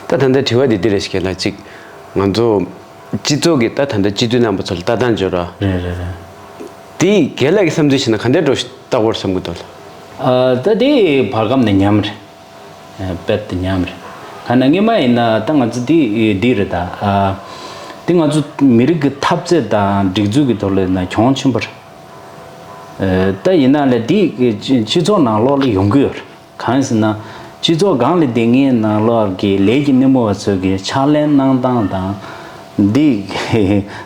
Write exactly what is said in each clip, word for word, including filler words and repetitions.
ད་ད་ལྟ་དྲི་བ་འདི་འདི་རེད་ཤག་ལ་གཅིག་ང་ཚོ་སྤྱི་ཚོགས་ཀྱི་ད་ད་ལྟ་སྤྱི་འཐུས་རྣམ་པ་ཚོ་ལ་ལྟ་སྟངས་བརྗོད་ར། རེད་རེད་རེད། དེ་རྒན་ལགས་ཀྱི་བསམ་ཚུལ་བྱས་ན་ག་འདྲའི་འགྲོ་ལྟ་དགོས་བསམ་གྱི་འདུག་ལ། ཨ་ད་དེ་བར་སྐབས་ནས་ཉམས་རེད། ཨ་དཔེ་དེ་ཉམས་རེད། ག་ན་སྔོན་མ་ཡིན་ན་ད་ང་ཚོ་འདི་འདི་རེད་ད། ཨ་དེ་ང་ཚོ་མི་རིགས་ཀྱི་འཐབ་རྩོད་དང་སྒྲིག་འཛུགས་ཀྱི་ཐོག་ལ་ཡིན་ན་གྱོང་ཆེན་པོ་རེད། ཨ་ད་ཡིན་ན་ལས་འདི་སྤྱི་ཚོགས་ནང་ལོགས་ལ་ཡོང་གི་ཡོད་རེད། གང་ཡིན་ཟེར་ན། སྤྱི་ཚོགས་སྒང་ལ་བསྡད་མཁན་ནང་ལོགས་ཀྱི་ལས་ཀྱི་སྣེ་མོ་བ་ཚོ་གི་ཕྱག་ལེན་གནང་སྟངས་དང་། འདི་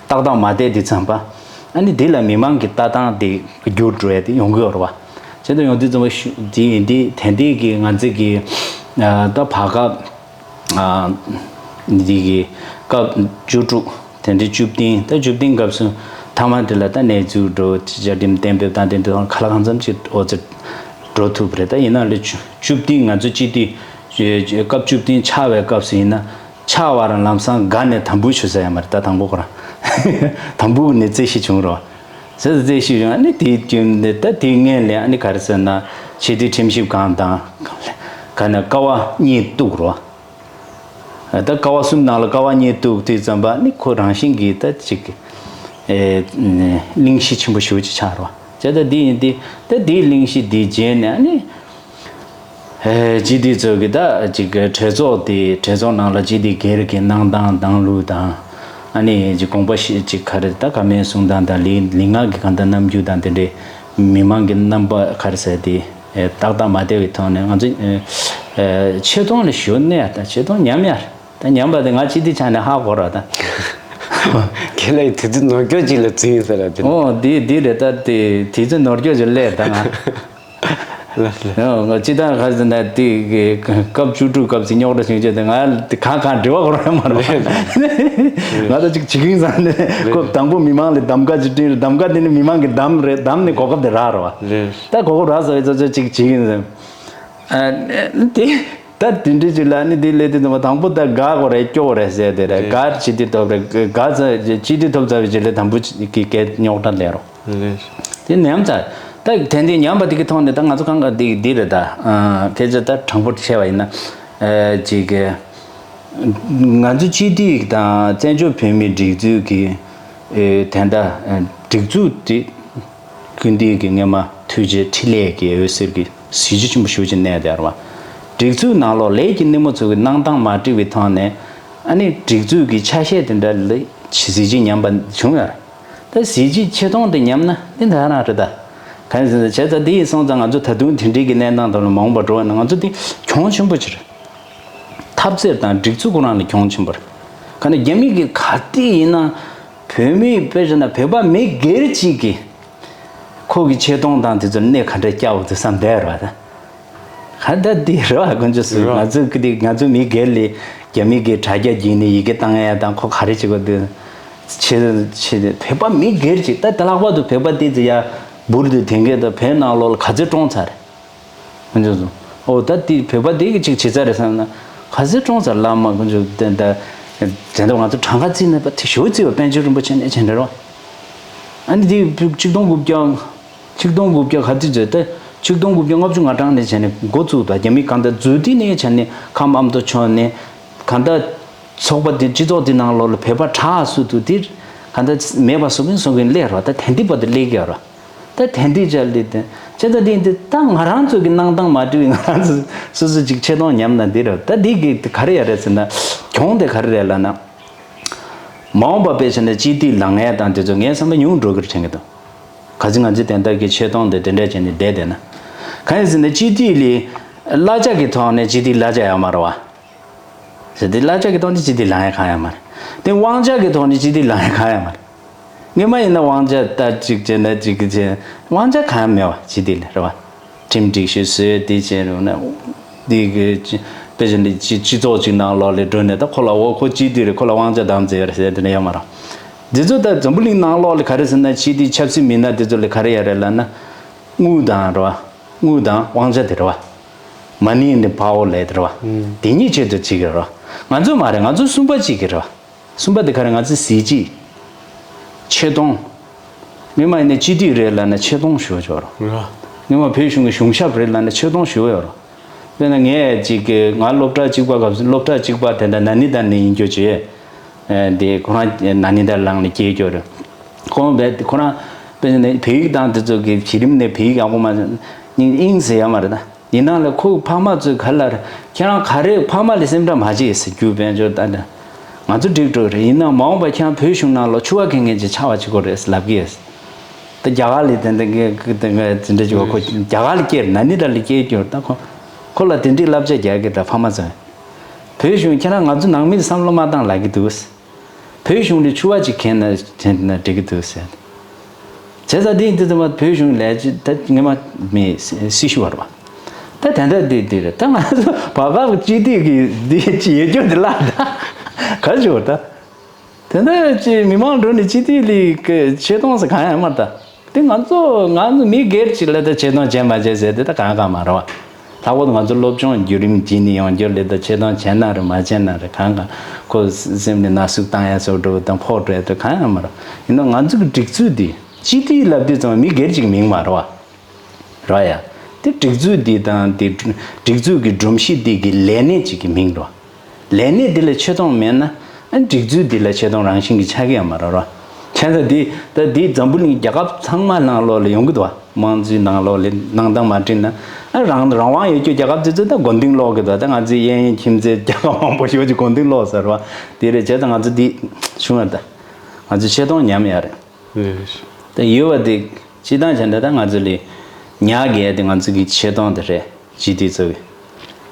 ཏག་ཏག་མ་བསྡད་དུས་ཙམ་པ། ཨ་ནི་འདི་ལ་མི་མང་གི་ལྟ་སྟངས་དེ་འགྱུར་འགྲོ་ཡ་དེ་ཡོང་གི་ཡོད་རེད་བ། བྱས་ཙང་ཡོང་དུས་ཙམ་པ་ཤུ་འདི་འདི་དེ་འདི་གི་ང་ཚོ་གི་ཨ་ད་བར་སྐབས། ཨ་འདི་གི་སྐབས་བཅུ་དྲུག་དེ་འདྲའི་བཅུ་བདུན་ད་བཅུ་བདུན་སྐབས་སུ་མཐའ་མ་དེ་ལ་ད་གནས་ཚུལ་འགྲོ་བཅའ་ཁྲིམས་གཏན་འབེབས་དང་དེ་འདྲ་ག་ལ་གང་འཚམ་ཅིག་འོ་ཙི་འགྲོ་ཐུབ་པ་རེད། ད་ཡིན་ན་ལས་བཅུ་བཅུ་བདུན་ང་ཚོ་སྤྱི་འཐུས་སྐབས་བཅུ་བདུན་ཆགས་པའི་སྐབས་སུ་ཡིན་ན་ཆགས་པ་རང་ལམ་སང་དགའ་ནས་དམ་འབུལ་ཞུ་ས་ཡ་མ་རེད། ད་དང་པོ་ཁོ་རང་དམ་འབུལ་ནས་རྩོད་གཞི་བྱུང་རོགས། ཟེར་རྩོད་གཞི་བྱུང་ཨ་ནི་དེའི་རྒྱུན་ནས་ད་དེའི་སྔོན་ལས་ཨ་ནི་ག་རེ་ཟེར་ན་སྤྱི་འཐུས་ཁྲིམས་ཞིབ་ཁང་དང་ག་ནས་ཀ་བ་གཉིས་གཏུགས་རོགས། ད་ཀ་བ་གསུམ་ནང་ལ་ཀ་བ་གཉིས་གཏུགས་དུས་ཙམ་པ་ནི་ཁོ་རང་བཞིན་གྱིས་ད་ཅིག་ཨེ་གླེང་གཞི་ཆེན་པོ་ཞེ་པོ་ཅིག་ཆགས་རོགས། བྱས་ད་འདི་ཡིན་ཏེ་ད་འདིའི་གླེང་གཞི་འདི་བརྗེད་ནས་ཨ་ནི་ཨེ་སྤྱི་འཐུས་ཚོ་གི་ད་ཅིག་གྲོས་ཚོགས་དེ་གྲོས་ཚོགས་ནང་ལ་སྤྱི་འཐུས་སྒེར་གྱི་གནང་སྟངས་དང་ལུགས་དང་ཨ་ནི་ཅིག་དགོངས་པ་བཞེས་ཅིག་ག་རེ་ད་བཀའ་མོལ་གསུང་སྟངས་དང་ལི་ལི་ངག་གི་གང་ལྟར་རྣམ་འགྱུར་དང་དེ་འདྲའི་མི་མང་གི་རྣམ་པ་ག་རེ་ཟེར་དེ། ཨེ་ཏག་ཏག་མ་བསྡད་པའི་ཐོག་ནས་ང་ཚོ་ཨེ་ཆེ་མཐོང་ལ་ཞུ་ནས་ད་ཆེ་མཐོང་ཉམས་ཡ་ད་ཉམས་པ་དེ་ང་སྤྱི་འཐུས་ཆགས་ནས་ཧ་གོ་ར་ད། ཁྱེད་ལ་དུས་ཚོད་ནོར་སྐྱོ་ཅིག་ལ་འཛིན་ཡིན་ས་ར་དེ། ཨོ་འདི་འདི་རེད་ད་དེ་དུས་ཚོད་ནོར་སྐྱོ་ཅིག་ལས་ད་ང་། ལགས་ལགས། ཨོ་ང་སྤྱི་བཏང་ཁ་ཟེར་ན་དེ་སྐབས་བཅུ་དྲུག་སྐབས་སུ་རྙོག་དྲ་བྱུང་རྗེས་དེ་ང་དེ་གང་གང་འབྲེལ་བ་གོ་ར་མ་ར་བ། ང་ད་ཅིག་བྱེད་ཀྱིན་ས་ནས་ཁོ་དང་པོ་མི་མང་ལ་གདམ་ག་ཅིག་སྤྲིང་གདམ་ག་དེ་ནི་མི་མང་གི་གདམ་རེད་གདམ་ནས་གོ་སྐབས་དེ་རག་ར་བ། ལགས། ད་གོ་སྐབས་རག་ས་བའི་ཚོ་ཚོ་ཅིག་བྱེད་ཀྱིན་ས། ཨ་དེ་ད་དེ་འདྲ་ཅིག་ལ་ནི་དེ་ལས་དེ་དང་པོ་དང་པོ་ད་དགའ་གོ་རེད་སྐྱོ་གོ་རེད་ཟེར་དེ་རེད། དགའ་ཅི་དེ་ཐོབ་རེད་དགའ་ཚ་ཅི་དེ་ཐོབ་ཚ་བའི་ཅི་ལས་དང་པོ་གི་སྐད་རྙོག་དྲ་ལས་རོ། དེ་ཉམས་ཚ་ད་དེ་འདི་ཉམས་པ་དེ་གི་ཐོག་ནས་ད་ང་ཚོ་གང་ག་དེ་འདི་རེད་ད། ཁྱེད་ཚོ་ད་དྲང་པོ་བཤད་པ་ཡིན་ན་ཅིག་ང་ཚོ་སྤྱི་འཐུས་དང་བཙན་བྱོལ་བོད་མིའི་སྒྲིག་འཛུགས་ཀྱི་དེ་འདྲ་སྒྲིག་འཛུགས་དེ། སྐུ་མདུན་གྱི་སྔོན་མ་ཐུགས་རྗེ་ཕྲིན་ལས་ཀྱི་འོད་ཟེར་གྱི་གཟི་བརྗིད་ཆེན་པོ་ཞེ་པོ་ཅིག་གནས་བསྡད་ཡོད་རེད་བ། སྒྲིག་འཛུགས་ནང་ལོགས་ལས་ཀྱི་སྣེ་མོ་ཚོ་གི་གནང་སྟངས་མ་འགྲིག་པའི་ཐོག་ནས་ཨ་ནི་སྒྲིག་འཛུགས་ཀྱི་ཆ་ཤས་དེ་འདྲ་ལ་གཟི་བརྗིད་ཉམས་པ་བྱུང་ཡོད་རེད། ད་གཟི་བརྗིད་ཆེ་མཐོང་དེ་ཉམས་ན་འདི་འདྲ་རང་རེད་ད། གང་ཡིན་ཟེར་ན་བྱས་ཙང་འདི་ཡིན་སོང་ཙང་ང་ཚོ་ད་དུང་དེ་འདྲའི་གི་གནས་སྟངས་དང་ལ་མ་འོངས་པ་འགྲོ་བ་ན་ང་ཚོ་འདི་གྱོང་ཆེན་པོ་ཅིག་རེད། འཐབ་རྩོད་དང་སྒྲིག་འཛུགས་ཁོ་རང་ལ་གྱོང་ཆེན་པོ་རེད། ག་ནས་རྒྱ་མི་གི་ག་དུས་ཡིན་ན་བོད་མི་དཔེ་བཞག་ན་བོད་པ་མི་སྒེར་གཅིག་གི་ཁོ་གི་ཆེ་མཐོང་དང་དེ་ཚོར་གནོད་ག་འདྲ་བསྐྱལ་བ་དེ་བསམ་བསྡད་ར་བ་ད། ག་ད་འདི་ར་བ་དཀོན་མཆོག་གསུམ། རེད་བ། ང་ཚོ་གི་དེ་ང་ཚོ་མི་སྒེར་ལས་རྒྱ་མི་གི་དྲ་རྒྱ་བརྒྱུད་ནས་ཡི་གེ་བཏང་ཡ་དང་ཁོ་ག་རེ་བྱེད་དགོས་འདུག་ཆེ་ཆེ་བོད་པ་མི་སྒེར་གཅིག་ད་ད་ལྷག་པར་དུ་བོད་པ་དེ་ཚོ་ཡ་འབུར་དུ་དེང་གི་ད་བོད་ནང་ལོགས་ལ་ག་ཚོད་གྲོངས་ཚར་རེད། ཁོ་ཚོ་ཚོ། ཨོ་ད་དེ་བོད་པ་དེ་གི་ཅིག་བྱེད་ཚར་རེད་བསམ་ན། ག་ཚོད་གྲོངས་ཚར་ལ་མ་ཁོ་ཚོ་དེ་ད། དེ་འདྲ་ང་ཚོ་གྲངས་ཀ་བརྩིས་ན་པ་དེ་ཞོ་བརྩིས་པ་པཎ་ཆེན་རིན་པོ་ཆེ་ནས་བྱེད་འདྲ་རོ། ཨ་ནི་དེ་ཆིག་སྟོང་དགུ་བརྒྱ། ཆིག་སྟོང་དགུ་བརྒྱ་ག་དུས་ཚོད་དེ། ཆིག་སྟོང་དགུ་བརྒྱ་ལྔ་བཅུ་ང་གྲངས་ནས་བྱས་ནས་འགོ་བཙུགས་དང་རྒྱ་མི་གང་ལྟར་འཛུལ་དུས་ནས་བྱས་ནས་ཁམས་ཨ་མདོ་ཕྱོགས་ནས་གང་ལྟར། ཚོགས་པ་དེ་སྤྱི་ཚོགས་དེ་ནང་ལོགས་ལ་བོད་པ་དྲག་སུ་དུ་དེ་གང་ལྟར་མེད་པ་བཟོ་གིན་བཟོ་གིན་སླེབས་རོ། ད་དེང་དུས་བར་དུ་སླེབས་ཀྱི་ཡོད་རོ། ད་དེང་དུས་ཅག་ལི་དེ་ཅེ་ད་དེ་འདི་ད་ང་རང་ཚོ་གི་གནང་སྟངས་མ་འགྲིག་པའི་ང་རང་ཚོ་སོ་སོ་ཅིག་ཆེ་མཐོང་ཉམས་ན་འདི་རེད། ད་འདི་གི་ག་རེ་ཡ་རེད་ཟེར་ན། གྱོང་དེ་ག་རེ་རེད་ལབ་ན། མ་འོངས་པ་དཔེ་བྱས་ན་སྤྱི་འཐུས་ལངས་ཡས་དང་དེ་ཚོ་ངའི་བསམ་པ་ཉུང་འགྲོ་གི་རེད་དྲན་གི་འདུག་ག་ཚོད་ང་ཚོའི་དེ་འདྲ་གི་ཆེ་མཐོང་དེ་དེ་འདྲ་བྱས་ནས་བསྡད་བསྡད་ན། གང་ཡིན་ཟེར་ན་སྤྱི་འཐུས་ལི་གླ་ཆ་གི་ཐོག་ནས་སྤྱི་འཐུས་གླ་ཆ་ཡོད་མ་རེད་བ། ཟེར་དེ་གླ་ཆ་གི་ཐོག་ནས་སྤྱི་འཐུས་ལངས་ཡ་གང་ཡང་མ་རེད། དེ་དབང་ཆ་གི་ཐོག་ནས་སྤྱི་འཐུས་ལངས་ཡ་གང་ཡང་མ་རེད། སྔོན་མ་ཡིན་ན་དབང་ཆ་ལྟ་གཅིག་བྱས་ན་གཅིག་གི་བྱས་དབང་ཆ་གང་ཡང་མེད་པ་སྤྱི་འཐུས་ལ་རེད་བ། ཁྲིམས་སྒྲིག་གཞི་བཟོས་དེ་བྱས་རུང་ན། འདི་གི་དཔེ་ཆ་འདི་སྤྱི་སྤྱི་ཚོགས་གཅིག་ནང་ལོགས་ལ་འགྲོ་ནས་ད་ཁོ་ལ་འོ་ཁོ་སྤྱི་འཐུས་རེད་ཁོ་ལ་དབང་ཆ་དམ་བརྩེ་ཡོད་རེད་ཟེར་དེ་འདྲ་ཡོད་མ་རེད། འདི་ཚོ་ད་འཛམ་བུ་གླིང་ནང་ལོགས་ལ་ག་རེ་ཟེར་ན་སྤྱི་འཐུས་ཆབ་སྲིད་མི་སྣ་དེ་ཚོ་ལ་ག་རེ་ཡོད་རེད་ལབ་ན། དངུལ་དང་རེད་བ། དངུལ་དང་དབང་ཆ་དེ་རེད་བ། མ་ཎི་ནི་ཕ་ཝར་ལས་དེ་རེད་བ། ཨུམ། དེ་གཉིས་ཆེད་དུ་བྱེད་ཀྱི་རེད་བ། ང་ཚོ་མ་རེད། ང་ཚོ་གསུམ་པ་གཅིག་གི་རེད་བ། གསུམ་པ་དེ་ག་རེ་ང་ཚོ་གཟི་བརྗིད། ཆེ་མཐོང་། སྔོན་མ་ཡིན་ན་སྤྱི་འཐུས་རེད་ལབ་ན་ཆེ་མཐོང་ཞུ་ཆོག་རེད། རེད་བ། སྔོན་མ་བོད་གཞུང་གི་གཞུང་ཞབས་རེད་ལབ་ན་ཆེ་མཐོང་ཞུ་ཡོད་རེད། དཔེར་ན་ངས་ཅིག་གི་ང་སློབ་གྲྭ་གཅིག་པ་སྐབས་སུ་སློབ་གྲྭ་གཅིག་པ་དེ་འདྲ་ན་ནི་ད་ནི་ཡིན་རྒྱུ་ཅེས། ཨེ་དེ་ཁོ་རང་ན་ནི་ད་ལང་ནས་སྐྱེས་རྒྱུ་རེད། ཁོང་བས་ཁོ་རང་དཔེར་ན་བོད་ཡིག་དང་དེ་ཚོ་གི་གཞི་རིམ་ནས་བོད་ཡིག་ཡག་པོ་མ་ཨིན་ཨིན་ཟེར་ཡ་མ་རེད་ད། ཡིན་ནའང་ལ་ཁོ་ཕ་མ་ཚོས་ག་ལ་རེད། ཁྱེད་རང་ག་རེ་ཕ་མ་ལ་སེམས་ཁྲལ་མ་བྱེད་ཟེར་རྒྱུ་དཔལ་འབྱོར་ད་འདྲ། ང་ཚོ་འགྲིག་འགྲོ་རེད། ཡིན་ནའང་མ་འོངས་པ་ཁྱེད་རང་བོད་གཞུང་ནང་ལ་ཕྱུ་པ་འཁེལ་མཁན་ཅིག་ཆགས་པ་བྱེད་དགོས་རེད་ལབ་ཀྱི་ཡོད། ད་རྒྱ་གར་ལ་དེ་འདྲ་གི་དེ་འདྲ་ཅིག་བ་ཁོ་རྒྱ་གར་ལ་སྐྱེས་ན་ནི་ད་ལ་སྐྱེས་རྒྱུ་ད་ཁོ་ཁོ་ལ་དེ་འདྲའི་བསླབ་བྱ་རྒྱག་གི་ད་ཕ་མ་ཚོས། བོད་གཞུང་ཁྱེད་རང་ང་ཚོ་ནང་མི་ལ་བསམ་བློ་མ་བཏང་ལབ་ཀྱི་འདུག་བོད་གཞུང་ལ་ཕྱུ་པ་ཅིག་འཁེལ་ན་དྲན་ན་འགྲིག་གི་འདུག་ཟེར། བྱས་ཙང་དེ་ཡིན་དུས་ཙམ་པ་བོད་གཞུང་ལས་ཅི་ད་ངེས་མ་མི་སྲི་ཞུ་བར་བ། ད་དེ་འདྲ་དེ་དེ་རེད། ད་ང་ཚོ་བར་སྐབས་སྤྱི་འཐུས་ཀྱི་འདི་ཅི་ཡོད་རྒྱུ་འདི་ལ་ད་ག་ཞུ་བར་ད། དེ་འདྲ་ཅི་མི་མང་འགྲོ་ནས་སྤྱི་འཐུས་ལི་གི་ཆེ་མཐོང་ཟེར་གང་ཡང་མ་ད། དེ་ང་ཚོ་ང་ཚོ་མི་སྒེར་གཅིག་ལ་ད་ཆེ་མཐོང་བྱས་མ་བྱས་ཟེར་དེ་ད་གང་གང་མ་རེད་བ། ལྷག་པར་དུ་ང་ཚོ་སློབ་སྦྱོང་བརྒྱུད་རིམ་བྱས་ནས་ཡོང་རྒྱུ་ལས་ད་ཆེ་མཐོང་བྱས་ན་རེད་མ་བྱས་ན་རེད་གང་གང་ཁོ་སེམས་ནས་ན་ཟུག་བཏང་ཡ་སོགས་འགྲོ་དང་ཕོག་འགྲོ་ཡ་དེ་གང་ཡང་མ་རེད། ཡིན་ན་ང་ཚོ་གི་སྒྲིག་ཚུལ་འདི་སྤྱི་འཐུས་ལབ་དུས་ཙམ་མི་སྒེར་གཅིག་མིང་མ་རེད་བ། རེད་ཡ། དེ་སྒྲིག་འཛུགས་འདི་དང་དེ་སྒྲིག་འཛུགས་ཀྱི་སྒྲོམ་གཞི་འདི་གི་ལས་སྣེ་གཅིག་གི་མིང་རེད། ལས་སྣེ་འདི་ལ་ཆེ་མཐོང་མེད་ན་ཨ་སྒྲིག་འཛུགས་འདི་ལ་ཆེ་མཐོང་རང་བཞིན་གྱི་ཆགས་ཀྱི་ཡང་མ་རེད་རོ། བྱས་ཙང་འདི་ད་འདི་འཛམ་བུ་གླིང་རྒྱལ་ཁབ་ཚང་མ་ནང་ལོགས་ལ་ཡོང་གི་འདུག་བ། དམངས་གཙོའི་ནང་ལོགས་ལ་གནང་སྟངས་མ་བསྒྲིགས་ན་ཨ་རང་རང་དབང་ཡོད་རྒྱུ་རྒྱལ་ཁབ་དེ་ཚོ་ད་མགོ་རྟིང་སློག་གི་འདུག་ད་ང་ཚོའི་གཡས་གཡོན་ཁྱིམ་མཚེས་རྒྱལ་ཁབ་མང་པོ་ཞིག་གི་མགོ་རྟིང་སློག་ཟེར་བ་དེ་རེད། བྱས་ཙང་ང་ཚོ་འདི་བྱུང་བ་ད་ང་ཚོ་ཆེ་མཐོང་ཉམས་ཡ་རེད། རེད། ད་ཡོད་པ་དེ་སྤྱི་བཏང་བྱས་ན་ད་ང་ཚོ་ལས་ཉག་གི་ཡ་དེ་ང་ཚོ་གི་ཆེ་མཐོང་དེ་རེད། སྤྱི་འཐུས་ཚོ་གི་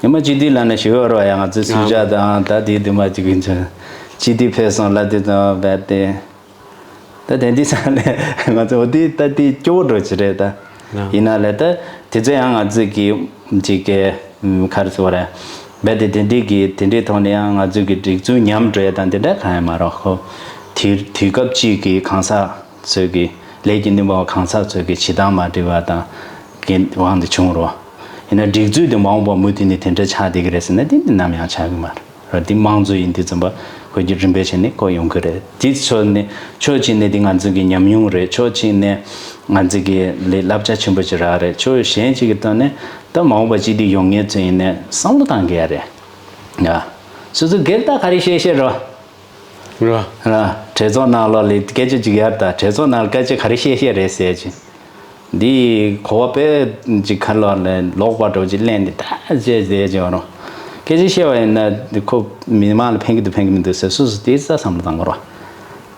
ཉི་མ་སྤྱི་འཐུས་ལབ་ན་ཞུ་ཡོད་རོགས་ཡ། ང་ཚོའི་སུ་ཇཱ་དང་ད་དེ་དུ་མ་ཅིག་གི་ཚོ་སྤྱི་འཐུས་ཕེབས་སོང་ལབ་དེ་དང་བས་དེ་ད་དེ་འདི་ས་ནས་ང་ཚོ་འོ་དེ་ད་དེ་སྐྱོ་བོ་འགྲོ་ཅི་རེད་ད། ཡིན་ན་ལས་ད་དེ་ཚོ་ཡང་ང་ཚོ་གི་ཅིག་གི་ག་རེ་ཟེར་བ་རེད། རྦད་དེ་དེ་འདྲའི་གི་དེ་འདྲའི་ཐོག་ནས་ཡང་ང་ཚོའི་གི་སྒྲིག་འཛུགས་ཉམས་འགྲོ་ཡ་དང་དེ་འདྲ་གང་ཡང་མ་རེད་ཁོ། དུས་དུས་སྐབས་གཅིག་གི་གང་ཟག་ཚོའི་གི་ལས་ཀྱི་ནུས་པ་གང་ཟག་ཚོའི་གི་བྱེད་སྟངས་མ་འགྲིག་པ་དང་གི་དབང་དུ་བྱུང་རོ། ཡིན་ན་སྒྲིག་འཛུགས་དེ་མ་འོངས་པ་མུ་མཐུད་ནས་དེ་འདྲ་ཆགས་བསྡད་ཀྱི་རེད་ཟེར་ན་དེ་འདི་ནམ་ཡང་ཆགས་ཀྱི་མ་རེད། ར་འདི་དམངས་གཙོ་ཡིན་དུས་ཙམ་པ་ཁོ་ཀྱི་རིམ་པས་བྱས་ནས་ཁོ་ཡོང་གི་རེད། དེ་ཕྱོགས་ནས་ཕྱོགས་གཅིག་ནས་འདི་ང་ཚོ་གི་ཉམས་མྱོང་རེད། ཕྱོགས་གཅིག་ནས་ང་ཚོ་གི་ལས་བསླབ་བྱ་ཆེན་པོ་ཅིག་རག་རེད། ཕྱོགས་གཞན་གཅིག་གི་ཐོག་ནས་ད་མ་འོངས་པ་སྤྱི་འཐུས་ཡོང་མཁན་ཚོ་ཡིན་ནས་བསམ་བློ་བཏང་དགོས་ཡ་རེད། ཡ། སོ་སོ་སྒེར་ད་ག་རེ་བཤད་བཤད་རོ། ར། ར། གྲོས་ཚོགས་ནང་ལོགས་ལ་སྐད་ཆ་ཅིག་ཡར་ད་གྲོས་ཚོགས་ནང་ལ་སྐད་ཆ་ག་རེ་བཤད་བཤད་རེད་ཟེར་གྱི། འདི་གོ་བ་དཔེ་ཅིག་ཁ་ལོག་ནས་ལོག་པ་འགྲོ་ཅིག་ལེན་ནས་ད་ཅེས་ཟེར་ཅིག་རོ། སྐད་ཆ་བཤད་པ་ཡིན་ན་འདི་ཁོ་མི་མང་ལ་ཕན་གི་འདུག་ཕན་གི་མི་འདུག་ཟེར་སོ་སོ་དེ་ས་བསམ་བློ་བཏང་དགོས་རོ།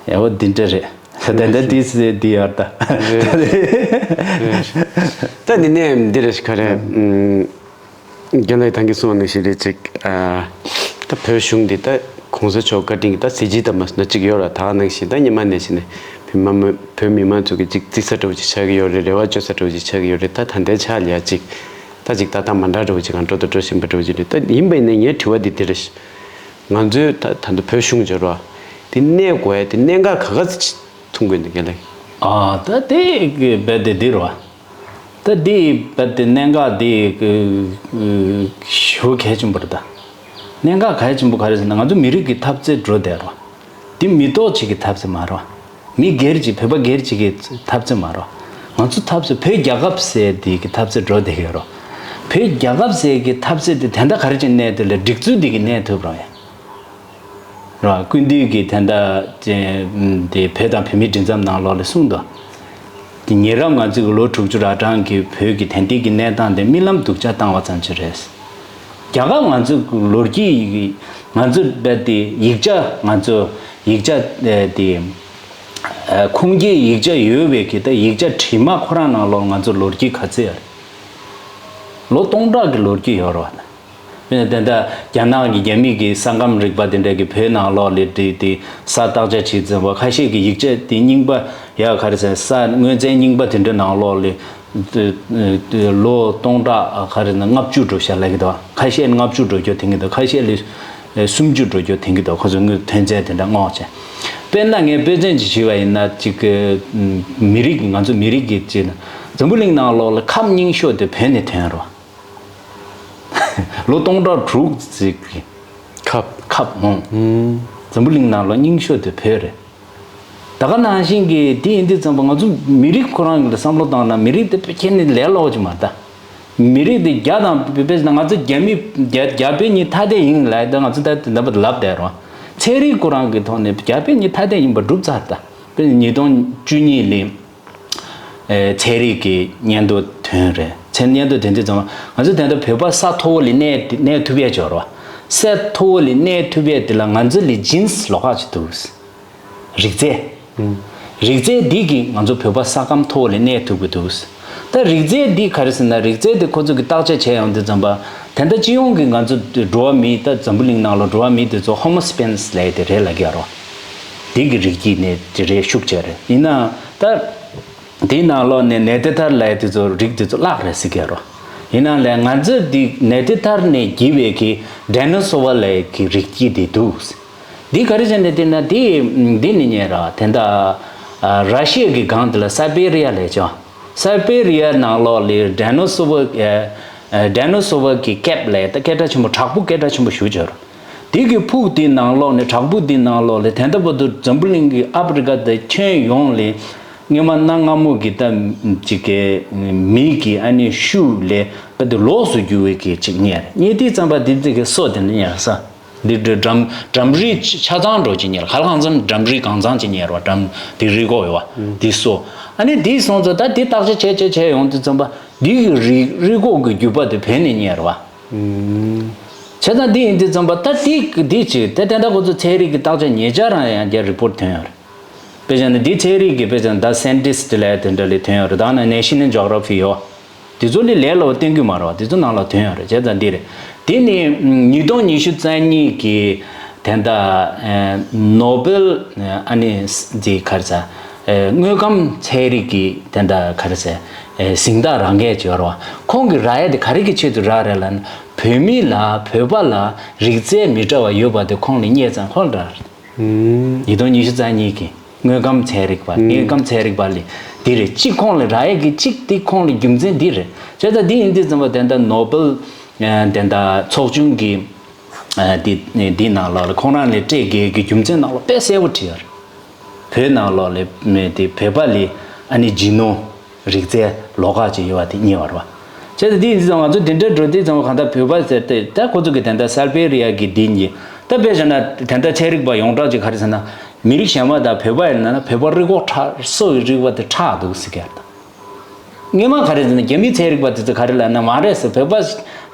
ཨེ་འོ་འདི་འདྲ་རེད། ད་ད་འདི་ཟེར་འདི་ཡར་ད། ད་འདི་ནས་འདི་རེད་ཤི་ཁ་རེད། རྒན་ལགས་ད་གིན་གསུངས་པ་ནང་བཞིན་རེད་ཅིག་ཨ། ད་བོད་གཞུང་འདི་ད་གོང་ས་མཆོག་བཀའ་དྲིན་གྱིས་ད་གཟི་བརྗིད་དམ་པ་ཅིག་ཡོད་ར། ད་ནང་བཞིན་ད་ཉི་མ་ནང་བཞིན་ནས་བོད་མི་མང་བོད་མི་མང་ཚོ་གི་ཅིག་རྩི་ས་འདྲ་བོ་ཅིག་ཆགས་ཀྱི་ཡོད་རེད། རེ་བ་བཅོལ་ས་འདྲ་བོ་ཅིག་ཆགས་ཀྱི་ཡོད་རེད། ད་ད་ལྟའི་ཆ་ལ་ཡ་ཅིག་ད་ཅིག་ད་ད་མ་འདྲ་འདྲ་བོ་ཅིག་གང་འགྲོ་ད་འགྲོ་བཞིན་པ་འདྲ་བོ་ཅིག་རེད། ད་ཡིན་པ་ཡིན་ནའི་ངའི་དྲི་བ་འདི་འདི་རེད། ང་ཚོའི་ད་ད་ལྟ་བོད་གཞུང་འབྱོར་བ་འདི་གནས་དགོས་ཡ་འདི་གནད་འགག་ག་ག་ཚོད་ཅིག་མཐོང་གི་འདུག་རྒན་ལགས། ཨ་ད་དེ་གི་རྦད་དེ་འདི་རེད་བ། ད་འདི་རྦད་དེ་གནད་འགག་འདི་ཞེ་པོ་གལ་ཆེན་པོ་རེད་ད། གནད་འགག་གལ་ཆེན་པོ་ག་རེ་ཟེར་ན་ང་ཚོ་མི་རིགས་ཀྱི་འཐབ་རྩོད་འགྲོ་བསྡད་རེད་བ། འདི་མི་ཐོག་གཅིག་གི་འཐབ་རྩོད་མ་རེད་བ། མི་སྒེར་གཅིག་བོད་པ་སྒེར་གཅིག་གི་འཐབ་རྩོད་མ་རེད་བ། ང་ཚོ་འཐབ་རྩོད་བོད་རྒྱལ་ཁབ་ཟེར་འདི་གི་འཐབ་རྩོད་འགྲོ་བསྡད་ཀྱི་རེད་བ། བོད་རྒྱལ་ཁབ་ཟེར་གི་འཐབ་རྩོད་འདི་དེ་འདྲ་ག་རེ་བྱས་གནས་ཐུབ་ལ་སྒྲིག་འཛུགས་འདི་གི་གནས་ཐུབ་རེད་བ་ཡ། ར། སྐུ་མདུན་གྱིས་དེ་འདྲ་དེ་བོད་དང་བོད་མིའི་མགྲིན་ཚབ་ནང་ལོགས་ལ་གསུངས་འདུག་དེ་ཉེ་རབས་ང་ཚོའི་ལོ་དྲུག་ཅུ་རབ་གྲངས་ཀྱི་བོད་ཀྱི་དེང་དུས་ཀྱི་གནས་སྟངས་དེ་རྨི་ལམ་སྡུག་ཅག་བཏང་བ་ཙམ་ཅིག་རེད། རྒྱལ་ཁབ་ང་ཚོའི་ལོ་རྒྱུས་ང་ཚོ་རྦད་དེ་ཡིག་ཆ་ང་ཚོ་ཡིག་ཆ་དེ་ཁུངས་སྐྱེལ་ཡིག་ཆ་ཡོད་པའི་གི་ད་ཡིག་ཆ་བྲིས་མ་ཁོ་རང་ནང་ལོགས་ང་ཚོ་ལོ་རྒྱུས་ག་ཚོད་ཡོད་རེད། ལོ་སྟོང་ཕྲག་གི་ལོ་རྒྱུས་ཡོད་རེད་བ། དཔེར་ན་དེ་འདྲ་རྒྱ་ནག་གི་རྒྱ་མི་གི་ས་ཁམས་རིག་པ་དེ་འདྲ་གི་བོད་ནང་ལོགས་ལ་བྲིས་ཏེ་ས་བརྟག་དཔྱད་བྱས་ཙམ་པ་ཁ་ཤས་ཀྱི་ཡིག་ཆ་དེ་རྙིང་པ་ཡ་ག་རེ་ཟེར་ས་དངོས་ཚན་རྙིང་པ་དེ་འདྲ་ནང་ལོགས་ལ་ལོ་སྟོང་ཕྲག་ག་རེ་ན་ལྔ་བཅུ་འགྲོ་ཤག་ལབ་ཀྱི་འདུག་ཁ་ཤས་ལྔ་བཅུ་འགྲོ་རྒྱུ་དེང་གི་འདུག་ཁ་ཤས་ལ་སུམ་ཅུ་འགྲོ་རྒྱུ་དེང་གི་འདུག་ཁོ་ཚོ་དངོས་དོན་ཚན་དེ་འདྲ་སྔོག་བྱས། དཔེར་ན་ངས་དཔེ་མཚོན་ཅིག་ཞུས་པ་ཡིན་ན་ཅིག་གི་མི་རིགས་ང་ཚོ་མི་རིགས་ཀྱི་ཅིག་འཛམ་བུ་གླིང་ནང་ལོགས་ལ་ཁབ་རྙིང་ཤོས་དེ་བོད་ནས་ཐོན་རོ། ལོ་སྟོང་ཕྲག་དྲུག་ཅིག་གི་ཁབ་ཁབ་ཧོང་། ཨུམ། འཛམ་བུ་གླིང་ནང་ལོ་རྙིང་ཤོས་དེ་བོད་རེད། ད་ག་ནང་བཞིན་གྱི་དེ་ཡིན་དུས་ཙམ་པ་ང་ཚོ་མི་རིགས་ཁོ་རང་གི་བསམ་བློ་བཏང་ན་མི་རིགས་དེ་ཁྱེད་ནི་ལས་སླ་པོ་ཅིག་མ་རེད་ད། མི་རིགས་དེ་རྒྱ་དང་དཔེ་བྱས་ན་ང་ཚོ་རྒྱ་མི་རྒྱ་རྒྱ་བོད་གཉིས་ཐ་དད་ཡིན་ལབ་ད་ང་ཚོ་ད་དེ་འདྲ་པོ་ལབ་བསྡད་རོགས། ཚན་རིག་ཁོ་རང་གི་ཐོག་ནས་རྒྱ་བོད་གཉིས་ཐ་དད་ཡིན་པ་སྒྲུབ་ཚར་ད། དཔེ་ཉིས་སྟོང་བཅུ་གཉིས་ལོའི་ཚན་རིག་གི་སྙན་ཐོ་ཐོན་རེད། ཚན་སྙན་ཐོ་ཐོན་དུས་ཙམ་པ་ང་ཚོ་དེ་འདྲ་བོད་པ་ས་མཐོ་བོ་ལ་གནས་གནས་ཐུབ་ཡས་ཅིག་ཡོད་རེད་བ། ས་མཐོ་བོ་ལ་གནས་ཐུབ་ཡས་དེ་ལ་ང་ཚོ་ལ་ཇིན་སི་ལོགས་ཀ་ཅིག་འདུག་རིགས་རྫས། རིགས་རྫས་འདི་གིས་ང་ཚོ་བོད་པ་ས་ཁམས་མཐོ་བོ་ལ་གནས་ཐུབ་ཀྱི་འདུག་ད་རིགས་རྫས་འདི་ག་རེ་ཟེར་ན། རིགས་རྫས་འདི་ཁོ་ཚོ་གིས་བརྟག་དཔྱད་བྱས་ཡོང་དུས་ཙམ་པ་དེ་འདྲ་སྤྱི་ཡོངས་ཀྱི་ང་ཚོ་འགྲོ་བ་མི་ད་འཛམ་བུ་གླིང་ནང་ལ་འགྲོ་བ་མི་དེ་ཚོ་ཧོ་མོ་སི་པེན་སི་ལབ་ཡས་དེ་རེད་ལབ་ཀྱི་ཡོད་རེད་བ། འདི་གི་རིགས་ཀྱི་ནས་དེ་རེད་ཤུགས་ཆེ་རེད། ཡིན་ནའང་ད་དེའི་ནང་ལོགས་ནས་ནེ་ཏེ་ཐར་ལབ་ཡས་དེ་ཚོ་རིགས་དེ་ཚོ་བརླག་རེད་ཟེར་གྱི་ཡོད་རེད་བ། ཡིན་ནའང་ལས་ང་ཚོ་འདི་ནེ་ཏེ་ཐར་ནས་བགྱིས་པའི་གི་ཌའི་ནོ་སོ་ཝར་ལབ་ཡས་གི་རིགས་ཀྱི་དེ་འདུག་འདི་ག་རེ་བྱས་ནས་བལྟས་ན་འདི་འདི་ནི་ཉེ་ར་དེ་འདྲ། ཨ། ར་ཤི་ཡ་གི་སྒང་དེ་ལ་སའི་བེ་རི་ཡ་ལབ་ཀྱང་། སའི་བེ་རི་ཡ་ནང་ལོགས་ལ་ཌའི་ནོ་སོ་ཝར། ཨ། ཌའི་ནོ་སོ་ཝར་གི་ཀེབ་ལབ་ད་སྐད་གྲགས་ཆེན་པོ། བྲག་ཕུག་སྐད་གྲགས་ཆེན་པོ་ཞེ་པོ་ཅིག་ཡོད་རེད། དེ་གི་ཕུག་དེའི་ནང་ལོགས་ནས་བྲག་ཕུག་དེའི་ནང་ལོགས་ལ་དེ་འདྲ་བར་དུ་འཛམ་བུ་གླིང་གི་ཨ་ཕི་རི་ཀ་དང་ཁྱོན་ཡོངས་ལ་སྔོན་མ་གནའ་སྔ་མོ་གི་ད་ཅིག་གི་མི་གི་ཨ་ནི་ཤུལ་ལས་དཔེ་དེ་ལོགས་སུ་གྱུར་བའི་གི་ཅིག་རྙེད་རེད། རྙེད་དུས་ཙམ་པ་དེ་ཚོ་གི་སོ་དེ་འདྲ་རྙེད་རེད་ས། འདི་འདྲ་འགྲམ་འགྲམ་རིགས་ཆ་ཆ་ཚང་འགྲོ་ཅིག་རྙེད། ག་ལ་གང་འཚམ་འགྲམ་རིགས་གང་ཚང་ཅིག་རྙེད་རེད་བ། འགྲམ་འདི་རིགས་གོག་ཡོད་བ། འདི་སོ། ཨ་ནི་འདི་སོང་ཙང་ད་འདི་བརྟག་དཔྱད་བྱས་བྱས་བྱས་ཡོང་དུས་ཙམ་པ་འདི་གི་རིགས་རིགས་གོག་གི་རྒྱུད་པ་དེ་བོད་ནས་རྙེད་རེད་བ། བྱས་ཙང་འདི་ཡིན་དུས་ཙམ་པ་ད་འདི་འདི་ཅིག་དེ་དེ་འདྲ་ཁོ་ཚོ་ཚན་རིག་གི་བརྟག་དཔྱད་ཉེ་ཆར་རང་ཡང་བརྒྱ་རི་པོར་ཊི་ཐོན་ཡོད་རེད། དཔེ་བྱས་ན་འདི་ཚན་རིག་གི་དཔེ་བྱས་ན་ད་སའེན་ཊིསི་ཊི་ལབ་དེ་འདྲ་ལ་ཐོན་ཡོད་རེད། ད་ནི་ནེ་ཤ་ནལ་ཇོ་གྷ་ར་ཕི་ཡོད། དེ་ཚོ་ལས་ལས་སླ་བོ་བསྟན་གྱི་མ་རེད་བ། དེ་ཚོ་ནང་ལ་ཐོན་ཡོད་རེད། བྱས་ཙང་འདི་རེད། དེ་ནི་ཉིས་སྟོང་ཉི་ཤུ་རྩ་གཉིས་ཀྱི་དེ་འདྲ་ནོ་བེལ་ཨ་ནི་འདི་ག་རེ་ཟེར། དངོས་ཁམས་ཚན་རིག་གི་དེ་འདྲ་ག་རེ་ཟེར། གཟེངས་རྟགས་རག་མཁན་ཅིག་ཡོད་རེད་བ། ཁོང་གིས་རག་ཡ་དེ་ག་རེ་གི་ཆེད་དུ་རག་རེད་ལབ་ན། བོད་མི་ལ་བོད་པ་ལ་རིགས་རྫས་མི་འདྲ་བ་ཡོད་པ་དེ་ཁོང་ལ་རྙེད་ཙང་ཁོང་ལ་རག་རེད། ཉིས་སྟོང་ཉི་ཤུ་རྩ་གཉིས་ཀྱི་དངོས་ཁམས་ཚན་རིག་པ། དངོས་ཁམས་ཚན་རིག་པ་ལ་འདི་རེད། གཅིག་ཁོང་ལ་རག་ཡས་ཀྱི་གཅིག་འདི་ཁོང་ལ་རྒྱུ་མཚན་འདི་རེད། བྱས་ཙང་འདི་ཡིན་དུས་ཙམ་པ་དེ་འདྲ་ནོ་བེལ་དེ་འདྲ་ཚོགས་ཆུང་གི་འདི་འདི་ནང་ལོགས་ལ་ཁོང་རང་ལ་སྤྲད་དགོས་ཀྱི་རྒྱུ་མཚན་ནང་ལོགས་དཔེ་གསལ་པོ་བྲིས་ཡོད་རེད། བོད་ནང་ལོགས་ལ་མེད་དེ་བོད་པ་ལ་ཨ་ནི་ཇི་ནོམ་རིགས་རྫས་ལོགས་ཀ་ཅིག་ཡོད་པ་དེ་རྙེད་པ་རེད་བ། བྱས་ཙང་དེ་ཡིན་ཙང་ང་ཚོ་དེ་འདྲ་འགྲོ་དུས་ཙམ་གང་ལྟར་བོད་པ་ཟེར་ཏེ་ད་ཁོ་ཚོ་གི་དེ་འདྲ་སའི་བེ་རི་ཡ་གི་འདི་གཉིས་ད་དཔེ་བཞག་ན་དེ་འདྲ་ཚན་རིག་པ་ཡོངས་གྲགས་ཅིག་ག་རེ་ཟེར་ན། མི་རིགས་གཞན་པ་དང་བོད་པ་ཡིན་ན་ན་བོད་པ་རིགས་གོག་ཁྲག་སོ་ཡི་རིགས་པ་དེ་ཁྲག་འདུག་ཟེར་གྱི་ཡོད་རེད། སྔོན་མ་ག་རེ་ཟེར་ན་རྒྱ་མིའི་ཚན་རིག་པ་དེ་ཚོ་ག་རེ་ལབ་ན་མ་རེད་ཟེར། བོད་